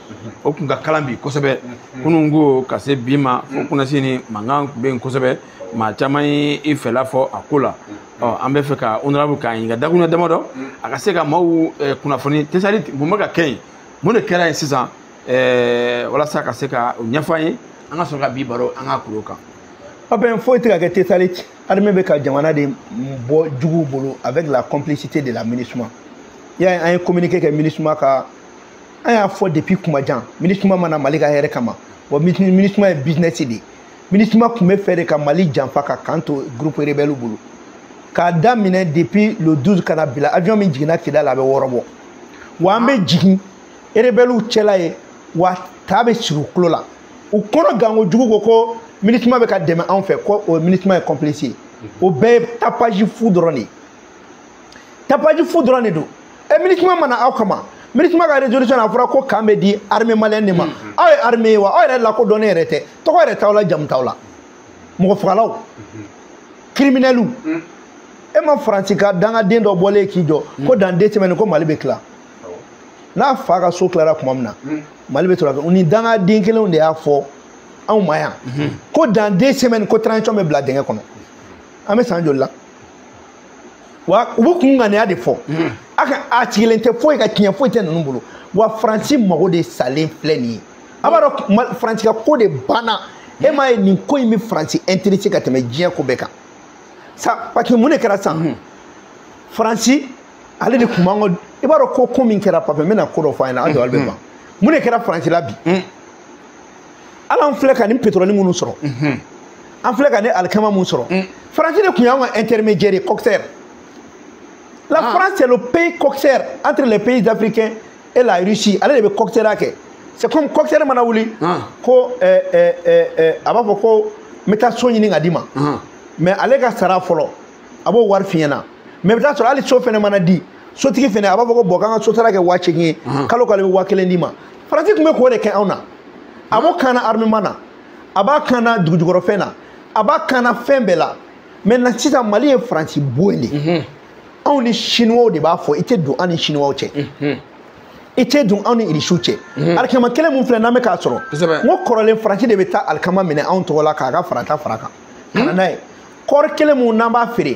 o kun ka kalan bi kosɛbɛ kunun ko ka se bi ma fo kunnasi ni mankan kun bɛ yen kosɛbɛ, maa caman ye i fɛla fɔ a ko la. Ɔ an bɛ fɛ ka honorable k'a ɲininka dakuruɲɛ damadɔ a ka se ka maaw kunnafoni Tessalit mun bɛ ka kɛ yen, mun de kɛra yen sisan, walasa ka se ka o ɲɛfɔ an ye, an ka sɔrɔ ka bi baro an ka kuro kan. Pape, foyi tɛ ka kɛ Tessalit. Armée bɛ ka jamana de bɔ juguw bolo avec la complicité de la MINUSMA. I y'a ye, an ye communiqué kɛ MINUSMA ka, an y'a fɔ depuis kuma jan, MINUSMA ma na Mali ka hɛrɛ kama. Wa MINUSMA ye business de ye. MINUSMA tun bɛ fɛ de ka Mali janfa ka kan to groupe rebelle bolo. K'a daminɛ depuis le 12 ka na bila avion min jiginna Kidal a bɛ 6 bɔ. Wa an bɛ jigin rebelle cɛla ye, wa ta bɛ siri u tulo la. U kɔnɔ ganko jugu ko MINUSMA bɛ ka dɛmɛ anw fɛ, ko o MINUSMA ye complice ye. O bɛɛ ye tapage fu dɔrɔn de ye. Tapage fu dɔrɔn de don. MINUSMA ma na aw kama. MINUSMA ka résolution a fɔra ko kan bɛ di armée malienne de ma. Aw ye armée ye wa? Aw yɛrɛ lakodɔnnen yɛrɛ tɛ. Tɔgɔ yɛrɛ t'aw la, jamu t'aw la. Mɔgɔ fagalaw. Criminels. E ma Faransi ka dangaden dɔ bɔlen k'i jɔ ko dans 2 semaines ko Mali bɛ tila. N'a fa ka so tilara tuma min na, Mali bɛ sɔrɔ ka ni dangaden kelenw de y'a fɔ anw ma yan ko dans 2 semaines ko transition bɛ bila dingɛ kɔnɔ. An bɛ san joli la? Wa u bɛ kun ŋaniya de fɔ. A ka a sigilen tɛ foyi ka tiɲɛ foyi tɛ ninnu bolo. Wa Faransi mago de salen filɛ nin ye. A b'a dɔn Faransi ka ko de banna. E m'a ye nin ko in bɛ Faransi intéressé ka tɛmɛ diɲɛ ko bɛɛ kan. Sa parce que mun de kɛra sisan? Faransi ale de kun b'an ka, i b'a dɔn ko min kɛra Pape, n bɛna ko dɔ fɔ a ɲɛna, an jɔ bɛ ban. Mun de kɛra Faransi la bi? Hali an filɛ ka nin pétrole minnu sɔrɔ, an filɛ ka nin alikama mun sɔrɔ, Faransi de kun y'anw ka intermédiaire ye, coxeur. La France c'est le pays coxeur entre les pays africains et la Russie. Ale de bɛ coxeur kɛ. C'est comme coxeur mana wuli ko a b'a fɔ ko n bɛ taa so ɲini ka d'i ma. Mais ale ka sara fɔlɔ a b'o wari f'i ɲɛna. Mais i bɛ taa sɔrɔ hali so fɛnɛ mana di sotigi fɛnɛ a b'a fɔ ko bɔn k'an ka so sara kɛ 8,000 ye, kalo kalo bɛ 1,000 d'i ma. Faransi tun bɛ k'o de kɛ anw na. A b'o kan na armement na, a b'a kan na dugujukɔrɔfɛn na, a b'a kan na fɛn bɛɛ la. Maintenant sisan Mali ye Faransi bon de. Anw ni Chinois de b'a fɔ i tɛ don an ni Chinois cɛ. I tɛ don anw ni Irisiw cɛ. Alikama kelen mun filɛ n'an bɛ k'a sɔrɔ, n ko kɔrɔlen Faransi de bɛ taa alikama minɛ anw tɔgɔ la k'a ka farata fara kan ka na n'a ye. Kɔɔri kelen mun n'an b'a feere,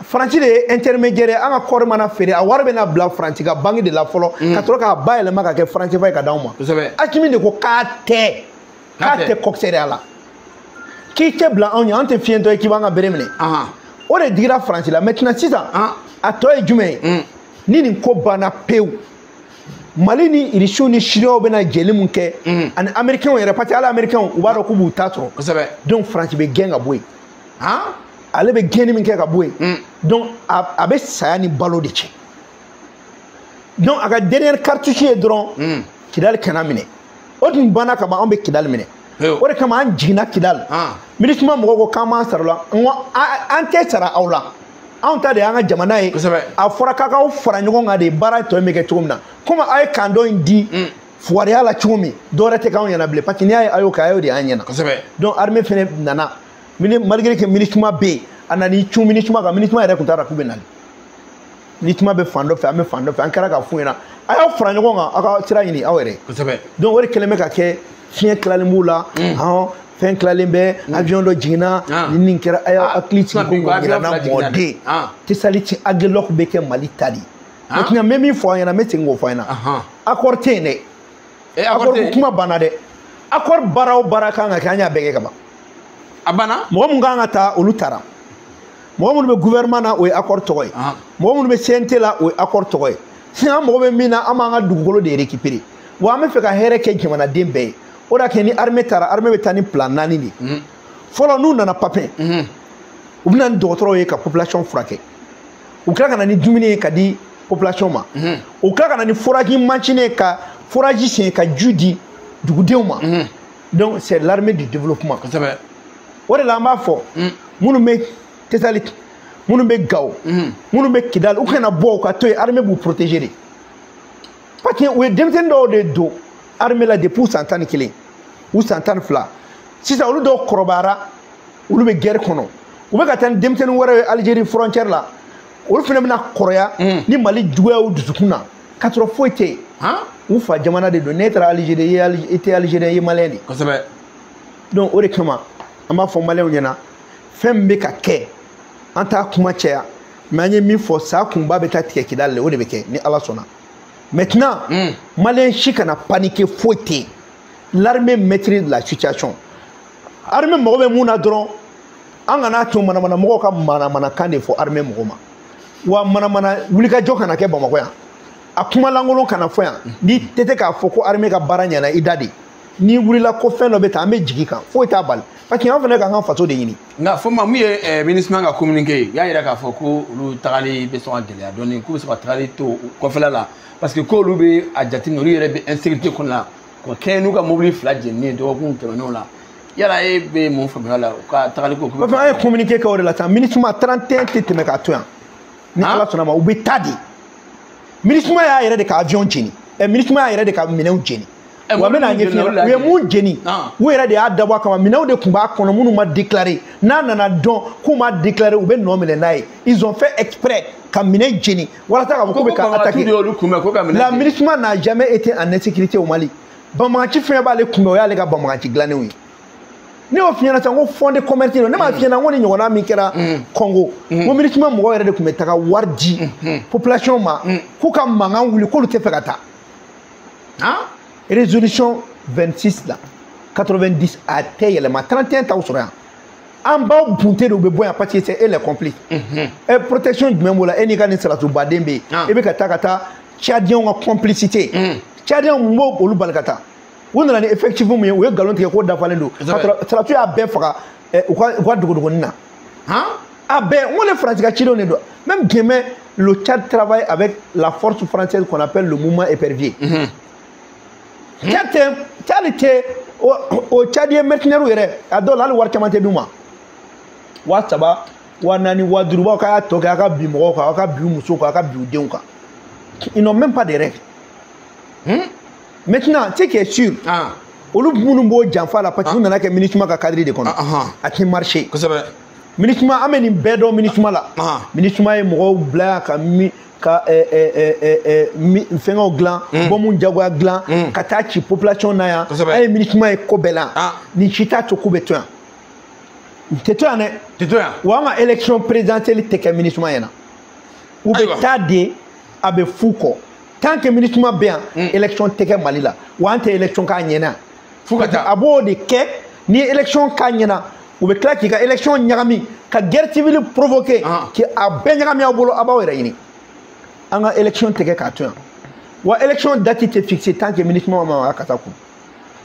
Faransi de ye intermédiaire ye. An ka kɔɔri mana feere, a wari bɛna bila Faransi ka banque de la fɔlɔ ka sɔrɔ k'a bayɛlɛma ka kɛ franc CFA ye ka d'anw ma. Asimi de ko k'a tɛ coxeur la, k'i tɛ bila anw ɲɛ, an tɛ fiɲɛtɔ ye k'i b'an ka bere minɛ. O de digira Faransi la. Maintenant sisan a tɔ ye jumɛn ye? Ni nin ko banna pewu, Mali ni Irisiw ni Chinois bɛna jɛli mun kɛ ani Américains yɛrɛ, parce que hali Américains u b'a dɔn k'u b'u ta sɔrɔ. Donc Faransi bɛ gɛn ka bɔ yen. Ale bɛ gɛnni min kɛ ka bɔ yen, donc a bɛ saya ni balo de cɛ. Donc a ka dernière cartouche ye dɔrɔn Kidali kana minɛ. O tun banna ka ban, anw bɛ Kidali minɛ. O de kama an jiginna Kidali. MINUSMA mɔgɔw ko k'an m'an sara o la, n ko an tɛ sara aw la. Anw ta de y'an ka jamana ye. A fɔra k'a k'aw fara ɲɔgɔn kan de, baara tɔ in bɛ kɛ cogo min na. Komi aw ye kan dɔ in di fugariya la cogo min, dɔwɛrɛ tɛ k'anw ɲɛna bilen. Parce que n'i y'a ye a y'o kɛ, a y'o de y'an ɲɛna. Donc armée fɛnɛ nana. Malgré que MINUSMA bɛ yen, a nan'i cun MINUSMA kan. MINUSMA yɛrɛ tun t'a dɔn k'u bɛ nali. MINUSMA bɛ fan dɔ fɛ, an bɛ fan dɔ fɛ. An kɛra k'a f'u ɲɛna, a y'aw fara ɲɔgɔn kan, aw ka sira ɲini aw yɛrɛ. Donc o de kɛlen bɛ ka kɛ fiɲɛ tilalen b'u la, fɛn tilalen bɛ, avion dɔ jiginna, ni nin kɛra, a y'aw hakili sigi ko ɲinana mɔden. Tessalit Aguelhok bɛ kɛ Mali ta de ye. Maintenant n bɛ min fɔ aw ɲɛna, n bɛ segin k'o fɔ aw ɲɛna. Accord tɛ yen dɛ. Accord kuma banna dɛ. Accord baara o baara kan ka kɛ, an y'a bɛɛ kɛ ka ban. A banna. Mɔgɔ mun kan ka taa, olu taara. Mɔgɔ minnu bɛ gouvernement na, o ye accord tɔgɔ ye. Mɔgɔ minnu bɛ CNT la, o ye accord tɔgɔ ye. Sisan an mago bɛ min na, an b'an ka dugukolo de récupérer. Wa an bɛ fɛ ka hɛrɛ kɛ jamanaden bɛɛ ye. O de y'a kɛ ni armée taara, armée bɛ taa ni plan 4 de ye. Fɔlɔ n'u nana Papin, u bɛ na ni dɔgɔtɔrɔw ye ka population furakɛ. U tila ka na ni dumuni ye ka di population ma. U tila ka na ni forage machine ye ka forage sen ka ji di dugudenw ma. Donc c'est l'armée du développement. O de la an b'a fɔ minnu bɛ Tessalit, minnu bɛ Gao, minnu bɛ Kidal, u kana bɔ u ka to yen, armée b'u protéger de. Parce que u ye denmisɛnnin dɔw de don armée la depuis san 11. U san 12. Sisan olu dɔw kɔrɔbayara, olu bɛ guerre kɔnɔ. U bɛ ka taa ni denmisɛnnin wɛrɛw ye Algérie frontière la. Olu fana bɛna kɔrɔya ni Mali juguya y'u dusukun na. K'a sɔrɔ foyi tɛ yen. U fa jamana de don. N'e taara Algérie, i tɛ Algérien, i ye Malien de. Kosɛbɛ. Donc o de kama an b'a fɔ Maliyɛnw ɲɛna, fɛn min bɛ ka kɛ, an t'a kuma caya, mais an ye min fɔ, sa kunba bɛ taa tigɛ Kidali la, o de bɛ kɛ ni Ala sɔnna. Maintenant, Malien si kana paniquer, foyi tɛ yen. L'armée maîtrise la situation. Armée mago bɛ mun na dɔrɔn, an kana to manamana mɔgɔw ka manamanakan de fɔ armée mɔgɔw ma. Wa manamana wulikajɔ kana kɛ Bamakɔ yan. A kuma lankolon kana fɔ yan. N'i tɛ se k'a fɔ ko armée ka baara ɲɛna, i da de. N'i wulila ko fɛn dɔ bɛ tan, an bɛ jigin kan, foyi t'a bali. Parce que an fana k'an ka faso de ɲini. Nka fo ma mun ye MINUSMA ka communiqué ye, y'a yira k'a fɔ ko olu tagali bɛ sɔn ka gɛlɛya dɔɔni, k'u bɛ sɔn ka tagali to kɔfɛla la, parce que k'olu bɛ a jateminɛ, olu yɛrɛ bɛ insécurité kɔnɔna la, ka kɛɲɛ n'u ka mobili 2 jeninen ye dɔgɔkun tɛmɛnenw la. Yala e bɛ mun faamuya la u ka tagali ko? Parce que an ye communiqué kɛ o de la sisan, MINUSMA 31 tɛ tɛmɛ k'a to yan. Ni Ala sɔnna ma, u bɛ taa de. MINUSMA y'a yɛrɛ de ka avion jeni. MINUSMA y'a yɛrɛ de ka minɛnw jeni. Wa n bɛna ɲɛf'i ɲɛna, u ye mun jeni, u yɛrɛ de y'a dabɔ a kama, minɛnw de tun b'a kɔnɔ minnu ma déclaré. N'a nana dɔn k'u ma déclaré, u bɛ nɔ minɛ n'a ye. Ils ont fait exprès ka minɛn jeni walasa k'a fɔ k'u bɛ ka attaquer. La MINUSMA n'a jamais été en insécurité au Mali. Banbagaci fɛn b'ale kunbɛn, o y'ale ka banbagaci dilannenw ye. Ne y'o f'i ɲɛna sisan ko fonds de commerce don. Ne m'a f'i ɲɛna ko ni ɲɔgɔnna min kɛra Congo, ko MINUSMA mɔgɔw yɛrɛ de tun bɛ taga wari di population ma k'u ka mankan wuli, k'olu tɛ fɛ ka taa. Résolution 26 la 90 a tɛ yɛlɛma, 31 t'aw sɔrɔ yan. An b'aw bunte de, u bɛ bɔ yan parce que c'est eux les complices. Protection jumɛn b'o la? E n'i ka nin saratubaden bɛ yen, e bɛ ka taa Tchadiens ka complicité. Tchadiens mun b'o olu bali ka taa? U nana ni effectif mun ye, u ye nkalon tigɛ k'o dafalen don. Saratu y'a bɛɛ faga u ka dogodogonin na. A bɛɛ, n ko ne Faransi ka cidenw de don. Même demain, le Tchad travaille avec la force française qu'on appelle le mouvement épervier. Tchad tɛ o Tchadien mercenaires yɛrɛ, a dɔw la hali wari caman tɛ d'u ma. 3000, 4000, 5000 baw k'a y'a tɔ kɛ a ka bin mɔgɔw kan, aw ka bin u musow kan, aw ka bin u denw kan. Ils n'ont même pas de règles. Maintenant, ce qui est sûr, olu minnu b'o janfa la, parce que u nana kɛ MINUSMA ka cadre de kɔnɔ, a tɛ marcher. Kosɛbɛ. MINUSMA, an bɛ nin bɛɛ dɔn MINUSMA la. MINUSMA ye mɔgɔw bila yan ka mi ka fɛngɛw dilan, bɔnmu jagoya dilan, ka taa ci population na yan. An ye MINUSMA ye ko bɛɛ la. Nin si t'a to k'u bɛ to yan. U tɛ to yan dɛ. Tɛ to yan. Wa an ka élection présidentielle tɛ kɛ MINUSMA ɲɛna. U bɛ taa de, a bɛ fu kɔ. Tant que MINUSMA bɛ yan, élection tɛ kɛ Mali la. Wa an tɛ élection k'a ɲɛna. Fo ka taa. A b'o de kɛ, ni élection k'a ɲɛna, u bɛ tila k'i ka élection ɲagami, ka guerre civile provoquer, k'a bɛɛ ɲagami aw bolo, aw b'aw yɛrɛ ɲini. An ka élection tɛ kɛ k'a to yan. Wa élection date tɛ fixée tant que MINUSMA ma ka taa kun.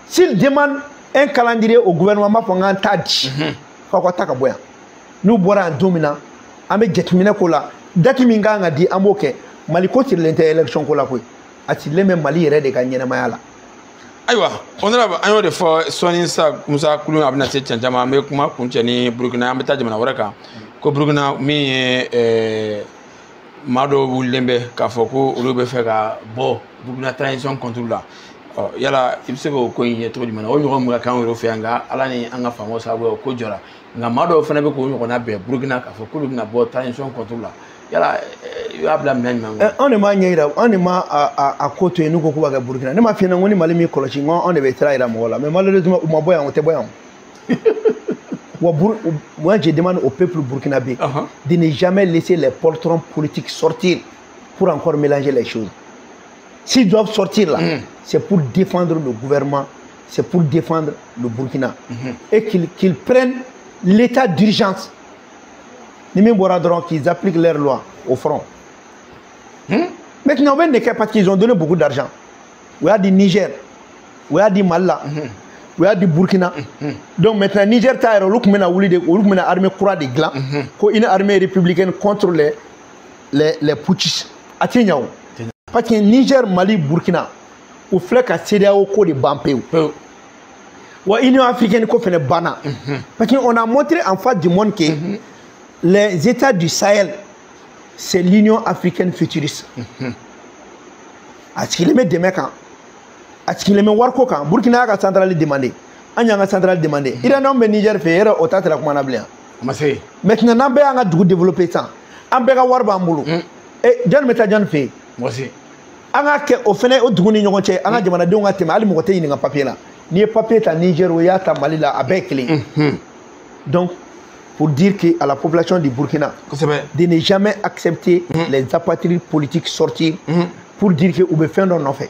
S'il demande un calendrier au gouvernement, n b'a fɔ n k'an t'a di. F'aw ka taa ka bɔ yan. N'u bɔra yan don min na, an bɛ jateminɛ k'o la. Date min kan ka di, an b'o kɛ. Mali ko sirilen tɛ élection ko la koyi. A sirilen bɛ Mali yɛrɛ de ka ɲɛnɛmaya la. Ayiwa, honorable, an y'o de fɔ sɔɔni sa, Musa Kulu a bɛna se cɛncɛn ma. An bɛ kuma kuncɛ ni Burukina, an bɛ taa jamana wɛrɛ kan. Ko Burukina min ye maa dɔw wulilen bɛ k'a fɔ ko olu bɛ fɛ ka bɔ Burukina transition contre la. Ɔ yala i bɛ se k'o ko in ye cogo jumɛn na? O ɲɔgɔn mun ka k'an yɛrɛ fɛ yan, nka Ala ni an ka faamaw sababu ye o ko jɔra. Nka maa dɔw fana bɛ k'o ɲɔgɔnna bɛn Burukina k'a fɔ k'olu bɛna bɔ transition contre la. Yala i y'a bila minɛn jumɛn kɔnɔ? Anw de m'a ɲɛ yira, anw de ma a ko to yen n'u ko k'u b'a kɛ Burukina. Ne m'a f'i ɲɛna ko ni Mali m'i kɔlɔsi, n ko anw de bɛ sira yira mɔgɔw la. Mais malheureusement, u ma bɔ yan, u tɛ bɔ yan. Wa moi je demande au peuple burkinabé de ne jamais laisser les poltrons politiques sortir pour encore mélanger les choses. S'ils doivent sortir là, c'est pour défendre le gouvernement, c'est pour défendre le Burkina. Et qu'ils prennent l'état d'urgence. Ni min bɔra dɔrɔn, qu'ils appliquent leur loi au front. Maintenant, on vient de parce qu'ils ont donné beaucoup d'argent. U y'a di Niger, u y'a di Mali la, u y'a di Burkina. Donc maintenant, Niger ta yɛrɛ, olu tun bɛna wuli de, olu tun bɛna armée kura de dilan, ko une armée républicaine contre les putschistes. A tɛ ɲɛ o. Parce que Niger, Mali, Burkina, u filɛ ka CEDEAO ko de ban pewu. Wa Union africaine ko fɛnɛ banna. Parce qu'on a montré en face du monde que les États du Sahel, c'est l'Union africaine futuriste. A sigilen bɛ dɛmɛ kan, a sigilen bɛ wariko kan. Burkina y'a ka centrale demandé. An y'an ka centrale demandé. Uranium bɛ Niger fɛ yɛrɛ o ta tɛra kuma na bilen. Maintenant n'an bɛɛ y'an ka dugu développer sisan an bɛɛ ka wari b'an bolo. Jɔnni bɛ taa jɔnni fɛ yen? An ka kɛ o fɛnɛ o dugu ni ɲɔgɔn cɛ an ka jamanadenw ka tɛmɛ hali mɔgɔ tɛ ɲininka papier la. N'i ye papier ta Niger o y'a ta Mali la a bɛɛ ye kelen. Donc pour dire que à la population du Burkina de ne jamais accepter les apatrides politiques sortir pour dire que u bɛ fɛn dɔ nɔfɛ.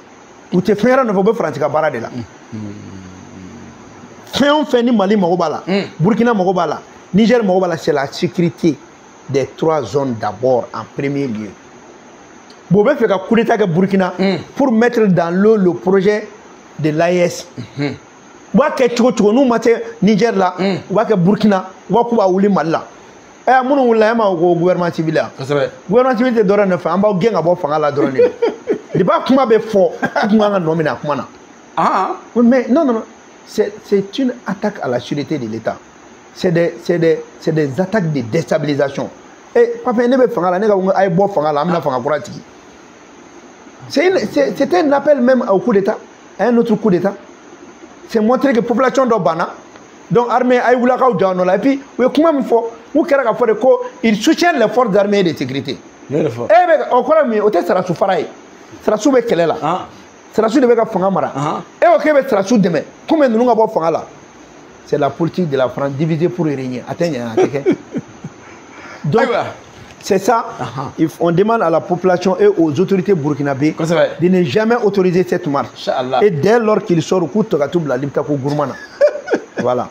U tɛ fɛn wɛrɛ nɔfɛ u bɛ Faransi ka baara de la. Fɛn o fɛn ni Mali mago b'a la, Burkina mago b'a la, Niger mago b'a la, c'est la sécurité des trois zones d'abord en premier lieu. Bon, bɛ fɛ ka coup d'état kɛ Burkina pour mettre dans l'eau le projet de l'AES. U b'a kɛ cogo cogo n'u ma se Niger la, u b'a kɛ Burkina, u b'a k'u b'a wuli Mali la. Minnu wulila e ma ko gouvernement civil ya. Gouvernement civil tɛ dɔwɛrɛ nɔfɛ an b'aw gɛn ka bɔ fanga la dɔrɔn de. Depuis a kuma bɛ fɔ, u tun kan ka nɔ minɛ a kuma na. Mais non non non, c'est une attaque à la sûreté de l'État. C'est des attaques de déstabilisation. Papa ne bɛ fanga la ne ka a ye bɔ fanga la an bɛna fanga kura tigi. C'est un appel même au coup d'État, à un autre coup d'État. C'est montrer que population dɔ banna. Donc armée a ye wuli a k'aw jɔ a nɔ la et puis u ye kuma min fɔ u kɛra ka fɔ de ko ils soutiennent les forces armées de sécurité. E bɛ o kɔrɔ ye mun ye? O tɛ sarasu fara ye. Sarasu bɛ kɛlɛ la. Sarasu de bɛ ka fanga mara. E ko k'e bɛ sarasu dɛmɛ komi ninnu ka bɔ fanga la. C'est la politique de la France diviser pour régner. A tɛ ɲɛ a tɛ kɛ. Donc c'est ça. On demande à la population et aux autorités burkinabées de ne jamais autoriser cette marche. Et dès lors qu'ils sortent, k'u tɔ ka t'u bila Liptako Gourma. Voilà.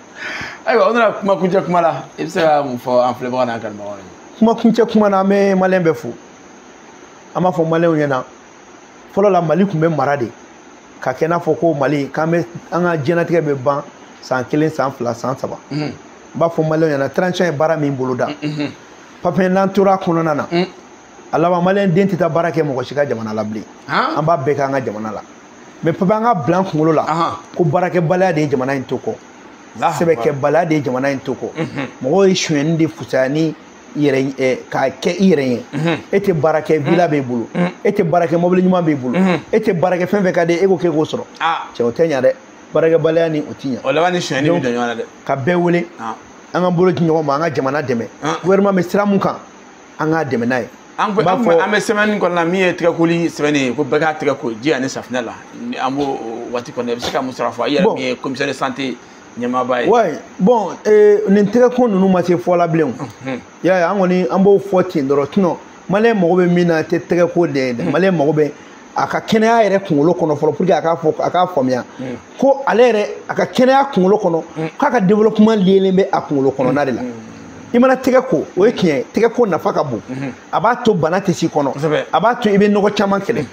Ayiwa, on a kuma kuncɛ kuma la, i bɛ se ka mun fɔ an filɛbagaw n'an kanubagaw ye? Kuma kuncɛ kuma na, an bɛ maliyɛn bɛɛ fo. An b'a fɔ maliyɛnw ɲɛna, fɔlɔ la Mali tun bɛ mara de ka kɛ n'a fɔ ko Mali k'an bɛ an ka diɲɛlatigɛ bɛ ban san 1 san 2 san 3. N b'a fɔ maliyɛnw ɲɛna transition ye baara min boloda. Papiye n'an tora a kɔnɔna na, a laban maliyɛn den tɛ taa baara kɛ mɔgɔ si ka jamana la bilen. An b'a bɛɛ kɛ an ka jamana la. Mais papiye an ka bila an kunkolo la ko baarakɛbaliya de ye jamana in to kɔ. Sɛbɛkɛbaliya de ye jamana in to kɔ. Mɔgɔw ye sonyɛni de fisaya ni yɛrɛ k'a kɛ i yɛrɛ ye. E tɛ baara kɛ villa b'e bolo. E tɛ baara kɛ mobili ɲuman b'e bolo. E tɛ baara kɛ fɛn fɛn ka di e ko k'e k'o sɔrɔ. Cɛ o tɛ ɲa dɛ. Baarakɛbaliya ni o ti ɲa. O laban ni sonyɛni bɛ don ɲɔgɔn na dɛ. Ka bɛɛ wele. An ka bolo di ɲɔgɔn ma, an ka jamana dɛmɛ. Gouvernement bɛ sira mun kan, an k'a dɛmɛ n'a ye. An bɛ semaine kɔnɔna min ye tɛgɛkoli semaine ye ko bɛɛ k'a tɛgɛ ko ji ani safunɛ la. An b'o waati kɔnɔ i bɛ se ka mun sɔrɔ fɔ i yɛrɛ min ye commissaire de santé ɲɛmaaba ye. Ouais, bon, nin tɛgɛko ninnu ma se fɔ la bilen o. I y'a ye an kɔni an b'o fɔ ten dɔrɔn sinon maliyɛn mago bɛ min na tɛ tɛgɛko de ye dɛ. Maliyɛn mago bɛ a ka kɛnɛya yɛrɛ kunkolo kɔnɔ fɔlɔ pour que a k'a fɔ a k'a faamuya ko ale yɛrɛ a ka kɛnɛya kunkolo kɔnɔ k'a ka développement liélen bɛ a kunkolo kɔnɔna de la. I mana tɛgɛ ko o ye tiɲɛ ye, tɛgɛ ko nafa ka bon. A b'a to bana tɛ s'i kɔnɔ, a b'a to i bɛ nɔgɔ caman kɛlɛ.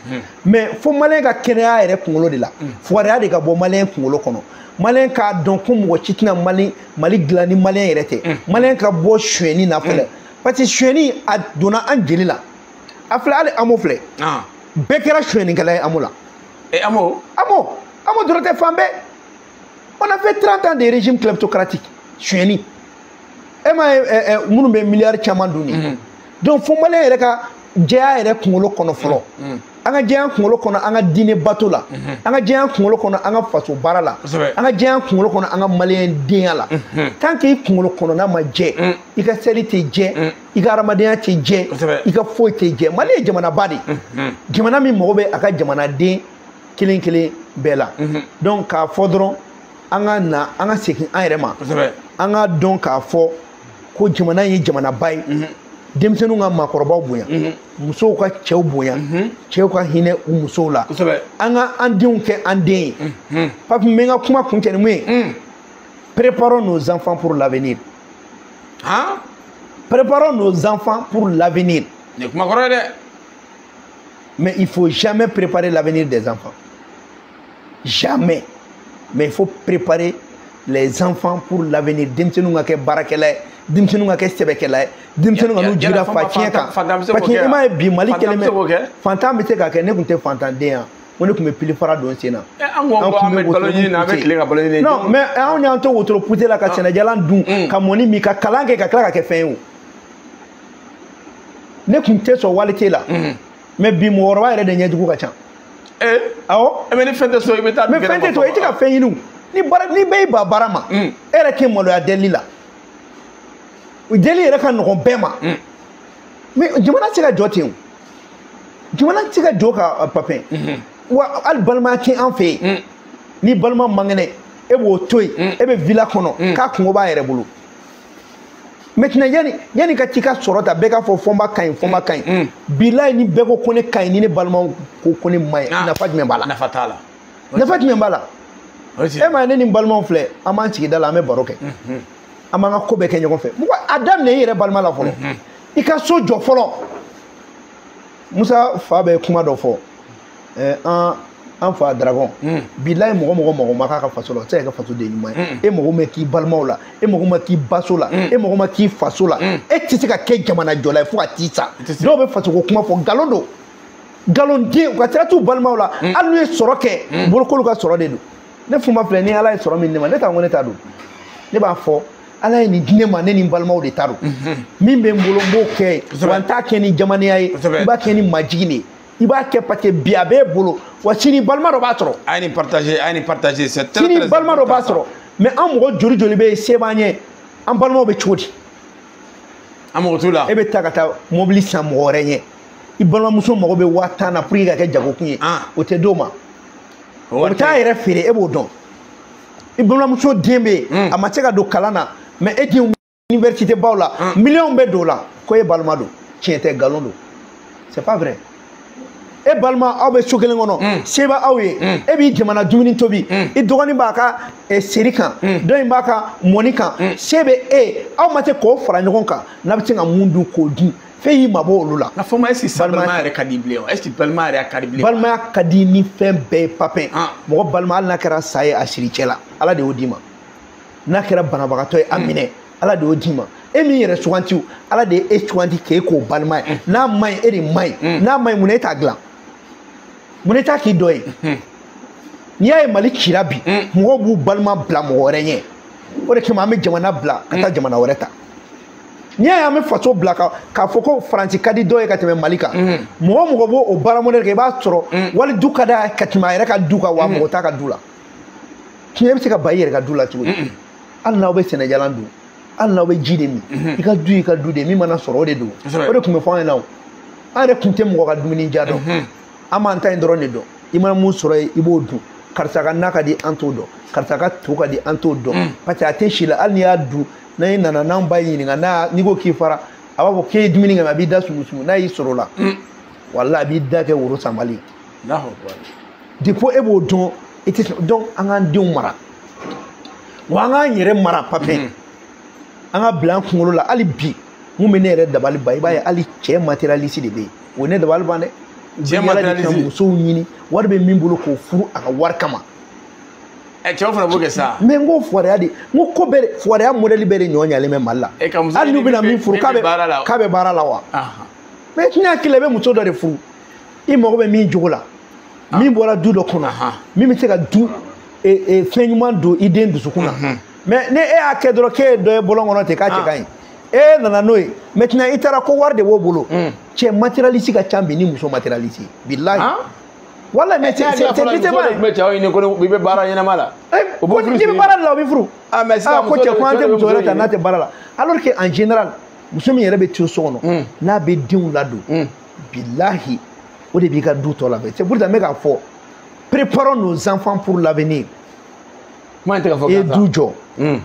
Mais fo maliyɛn ka kɛnɛya yɛrɛ kunkolo de la, fugariya de ka bɔ maliyɛn kunkolo kɔnɔ. Maliyɛn k'a dɔn ko mɔgɔ si tɛna Mali dilan ni maliyɛn yɛrɛ tɛ. Maliyɛn ka bɔ sonyɛni na fɔlɔ parce que sonyɛni a donna an jeli la. A filɛ hali AMO filɛ. Bɛɛ kɛra sonyɛnikɛla ye AMO la. AMO? AMO dɔrɔn tɛ fan bɛɛ. On a fait 30 ans de régime kleptocratique. Sonyɛni. E ma ye minnu bɛ miliyari caman dun nin. Donc fo maliyɛn yɛrɛ ka jɛya yɛrɛ kunkolo kɔnɔ fɔlɔ. An ka jɛya kunkolo kɔnɔ an ka diinɛ bato la. An ka jɛya kunkolo kɔnɔ an ka faso baara la. An ka jɛya kunkolo kɔnɔ an ka maliyɛn denya la. Tant que i kunkolo kɔnɔna ma jɛ, i ka seli tɛ jɛ, i ka hadamadenya tɛ jɛ, i ka foyi tɛ jɛ. Mali ye jamanaba de ye. Jamana min mago bɛ a ka jamanaden kelen kelen bɛɛ la. Donc k'a fɔ dɔrɔn an ka na an ka segin an yɛrɛ ma. An ka dɔn k'a fɔ ko jamana in ye jamanaba ye. Denmisɛnninw ka maakɔrɔbaw bonya, musow ka cɛw bonya, cɛw ka hinɛ u musow la. An ka an denw kɛ an den ye. Papi n bɛ n ka kuma kuncɛ ni mun ye? Préparons nos enfants pour l'avenir. Hein? Préparons nos enfants pour l'avenir. Nin ye kuma kɔrɔ ye dɛ. Mais il faut jamais préparer l'avenir des enfants. Jamais. Mais il faut préparer les enfants pour l'avenir. Denmisɛnninw ka kɛ baarakɛla ye, denmisɛnninw ka kɛ sɛbɛkɛla ye, denmisɛnninw ka n'u jira fa tiɲɛ kan. Parce que i m'a ye bi Mali kɛlen bɛ fantan bɛ se k'a kɛ, ne tun tɛ fantanden yan, ko ne tun bɛ pilifara don sen na. An ko an bɛ balo ɲini na, an bɛ tilen ka balo ɲini. Non, mais anw y'an to wotoro pute la ka sɛnɛjalan dun, ka mɔni min, ka kalan kɛ, ka tila ka kɛ fɛn ye o. Ne tun tɛ sɔn walite la. Mais bi mɔgɔkɔrɔba yɛrɛ de ɲɛjugu ka ca. Awɔ. Mais ni fɛn tɛ so i bɛ taa. Mais fɛn tɛ so i tɛ ka fɛn ɲini o. Ni baara ni bɛɛ y'i ban baara ma, e yɛrɛ tɛ maloya deli la. O deli yɛrɛ ka nɔgɔn bɛɛ ma. Mais jamana tɛ se ka jɔ ten o. Jamana tɛ se ka jɔ ka papin. Wa hali balimaya tɛ an fɛ yen. Ni balima man kɛnɛ, e b'o to yen, e bɛ villa kɔnɔ, k'a kungo b'a yɛrɛ bolo. Maintenant yani ka t'i ka sɔrɔ ta, bɛɛ k'a fɔ Fɔnba ka ɲi, Fɔnba ka ɲi. Bilayi ni bɛɛ ko ko ne ka ɲi, ni ne balimaw ko ko ne ma ɲi, nafa jumɛn b'a la? Nafa t'a la. Nafa jumɛn b'a la? E ma ye ne ni n balimaw filɛ, an b'an sigi da la, an bɛ baro kɛ. An b'an ka ko bɛɛ kɛ ɲɔgɔn fɛ. Mɔgɔ a daminɛ i yɛrɛ balima la fɔlɔ. I ka so jɔ fɔlɔ. Musa fa bɛ kuma dɔ fɔ. An fa Dragon. Bilayi mɔgɔ mɔgɔ ma k'a ka faso la, o tɛ se ka kɛ fasoden ɲuman ye. E mago ma k'i balimaw la, e mago ma k'i baso la, e mago ma k'i faso la. E tɛ se ka kɛ jamana jɔla ye fo ka t'i sa. Dɔw bɛ fasoko kuma fɔ, nkalon don. Nkalon den, u ka sira t'u balimaw la. Hali n'u ye sɔrɔ kɛ, bolokolu ka sɔrɔ de don. Ne Fɔnba filɛ, ni Ala ye sɔrɔ min di ne ma, ne t'a ko ne t'a don. Ne b'a fɔ Ala ye nin di ne ma, ne ni n balimaw de ta don. Min bɛ n bolo, n b'o kɛ. Wa n t'a kɛ ni jamanenya ye, i b'a kɛ ni majigin de ye. I b'a kɛ parce que bi a b'e bolo, wa sini balima dɔ b'a sɔrɔ. A ye nin partager, a ye nin partager, c'est très très Sini balima dɔ b'a sɔrɔ. Mais an mɔgɔ joli joli bɛ yen, se b'an ye, an balimaw bɛ cogo di? An mago t'u la. E bɛ taa ka taa mobili san mɔgɔ wɛrɛ ɲɛ. I balimamuso mago bɛ 10,000 na pour que ka kɛ jagokun ye. O tɛ d'o ma. O bɛ taa yɛrɛ feere, e b'o dɔn. I balimamuso den bɛ yen, a ma se ka don kalan na, mais e denw université baw la, miliyɔnw bɛ don o la, ko e balima don. Tiɲɛ tɛ, nkalon don. C'est pas vrai. E balima, aw bɛ so kelen kɔnɔ, se bɛ aw ye, e b'i jamana dumuni tobi, i dɔgɔnin b'a ka seri kan, dɔ in b'a ka mɔni kan, se bɛ e, aw ma se k'o fara ɲɔgɔn kan, n'a bɛ se ka mun dun k'o dun, fɛn y'i mabɔ olu la. Nka Fɔnba, est-ce que balimaya yɛrɛ ka di bilen wa? Est-ce que balimaya yɛrɛ ka di bilen? Balimaya ka di ni fɛn bɛɛ ye, papin. Mɔgɔ balima, hali n'a kɛra sa ye, a siri cɛ la, Ala de y'o d'i ma. N'a kɛra banabagatɔ ye, a minɛ, Ala de y'o d'i ma. E min yɛrɛ suganti, Ala de ye e suganti k'e k'o balima ye. N'a ma ɲi, e de ma ɲi. N'a ma ɲi, mun na e t'a dilan? Mun t'a k'i dɔ ye? N'i y'a ye Mali cira bi, mɔgɔw b'u balima bila mɔgɔ wɛrɛ ɲɛ. O de kama an bɛ jamana bila ka taa jamana wɛrɛ ta. N'i y'a ye an bɛ faso bila k'a fɔ ko Faransi ka di dɔw ye ka tɛmɛ Mali kan, mɔgɔ mɔgɔ b'o o baara modèle kɛ, i b'a sɔrɔ wali du ka d'a ye ka tɛmɛ a yɛrɛ ka du kan, wa mɔgɔ t'a ka du la. Tiɲɛ bɛ se ka ban i yɛrɛ ka du la cogo di? Hali n'aw bɛ sɛnɛjalan dun, hali n'aw bɛ ji de min, i ka du y'i ka du de ye, min mana sɔrɔ o de don. O de tun bɛ fɔ an ɲɛna o. An yɛrɛ tun tɛ mɔgɔ ka dumuni diya dɔn. An b'an ta in dɔrɔn de dɔn. I mana mun sɔrɔ yen, i b'o dun. Karisa ka na ka di, an t'o dɔn. Karisa ka to ka di, an t'o dɔn. Parce que a tɛ si la, hali n'i y'a dun, n'a nana n'an ba y'i ɲininka, n'a n'i ko k'i fara, a b'a fɔ k'e ye dumuni kɛ, a b'i da sumusumu, n'a y'i sɔrɔ o la, walahi a b'i da kɛ woro sanbali. Depuis e b'o dɔn, i tɛ. Donc an k'an denw mara, wa an k'an yɛrɛ mara, papin. An ka bila an kunkolo la hali bi, mun bɛ ne yɛrɛ dabali ban, i b'a ye hali cɛ matérialiste de bɛ yen, o ye ne dabali ban dɛ. Cɛ matérialiste, musow ɲini wari bɛ min bolo k'o furu a ka wari kama. Cɛw fana b'o kɛ sa. Mais n ko fɔriya de, n ko ko bɛɛ fɔriya modèle bɛɛ de ɲɔ ɲalen bɛ Mali la. Hali n'u bɛna min furu, k'a bɛ baara la wa? Mais ne hakili la, i bɛ muso dɔ de furu, i mago bɛ min jogo la, min bɔra du dɔ kɔnɔ, min bɛ se ka du fɛn ɲuman don i den dusukun na. Mais ni e y'a kɛ dɔrɔn k'e ye dɔ ye bɔlɔn kɔnɔ ten k'a cɛ ka ɲi, e nana n'o ye, maintenant i taara ko wari de b'o bolo. Cɛ matérialiste ka ca bi ni muso matérialiste ye, bilahi. Wala, mais c'est décevant. Mais cɛw ɲini ko i bɛ baara ɲɛnama la. O b'o furu. N'i bɛ baara la, o bɛ furu. Ah, mais sisan ko cɛ ko an tɛ muso wɛrɛ ta n'a tɛ baara la. Alors que en général, muso min yɛrɛ bɛ to so kɔnɔ, n'a bɛ denw ladon, bilahi, o de b'i ka du tɔ labɛn. C'est pour ça n bɛ k'a fɔ, préparons nos enfants pour l'avenir. Kuma in tɛ ka fɔ I ye du jɔ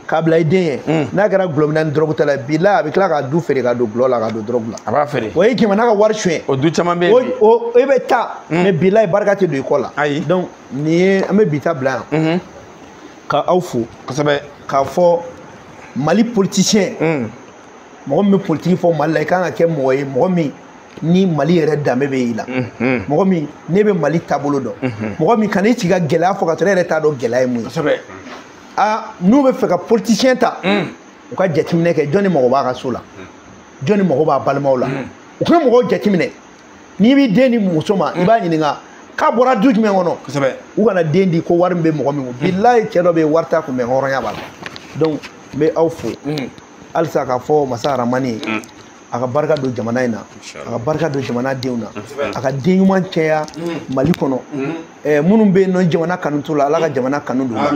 k'a bila i den ye, n'a kɛra gulɔmina ni dɔrɔgu ta la, bilahi a bɛ tila k'a du feere ka don gulɔ la, ka don dɔrɔgu la. A b'a feere. O ye jamana ka wari suɲɛ. O du caman bɛ yen bi. O e bɛ taa, mais bilahi barika tɛ don i kɔ la. Ayi. Donc nin ye an bɛ bi ta bila yan. Ka aw fo. Kosɛbɛ. K'a fɔ Mali politicien. Mɔgɔ min bɛ politique fɔ Mali la, i kan ka kɛ mɔgɔ ye, mɔgɔ min ni Mali yɛrɛ danbe bɛ i la. Mɔgɔ min ne bɛ Mali taabolo dɔn. Mɔgɔ min kan'i sigi ka gɛlɛya fɔ ka sɔrɔ e yɛrɛ t'a dɔn gɛlɛya ye mun ye. Kosɛbɛ. Ah, n'u bɛ fɛ ka politicien ta, u ka jateminɛ kɛ, jɔnni mago b'a ka so la, jɔnni mago b'a balimaw la, u ka mɔgɔw jateminɛ. N'i b'i den di muso ma, i b'a ɲininka k'a bɔra du jumɛn kɔnɔ. Kosɛbɛ. U kana den di ko wari min bɛ mɔgɔ min kun. Bilahi cɛ dɔ bɛ yen, wari t'a kun, mais hɔrɔnya b'a la. Donc n bɛ aw fo halisa k'a fɔ masa Aramani ye, a ka barika don jamana in na, a ka barika don jamana denw na, a ka den ɲuman caya Mali kɔnɔ. Minnu bɛ yen nɔ jamana kanu t'u la, Ala ka jamana kanu don u la.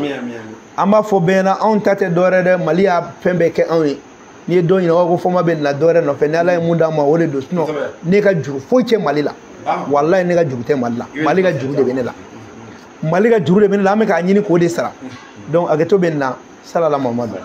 An b'a fɔ bɛɛ ɲɛna, anw ta tɛ dɔwɛrɛ dɛ, Mali y'a fɛn bɛɛ kɛ anw ye. N'i ye dɔ ɲininka ko Fɔnba bɛ nin na dɔwɛrɛ nɔfɛ, ni Ala ye mun d'an ma o de don. Sinon ne ka juru foyi tɛ Mali la, walayi ne ka juru tɛ Mali la, Mali ka juru de bɛ ne la, Mali ka juru de bɛ ne la, an bɛ k'a ɲini k'o de sara. Donc hakɛto bɛ nin na, salala Mamadu.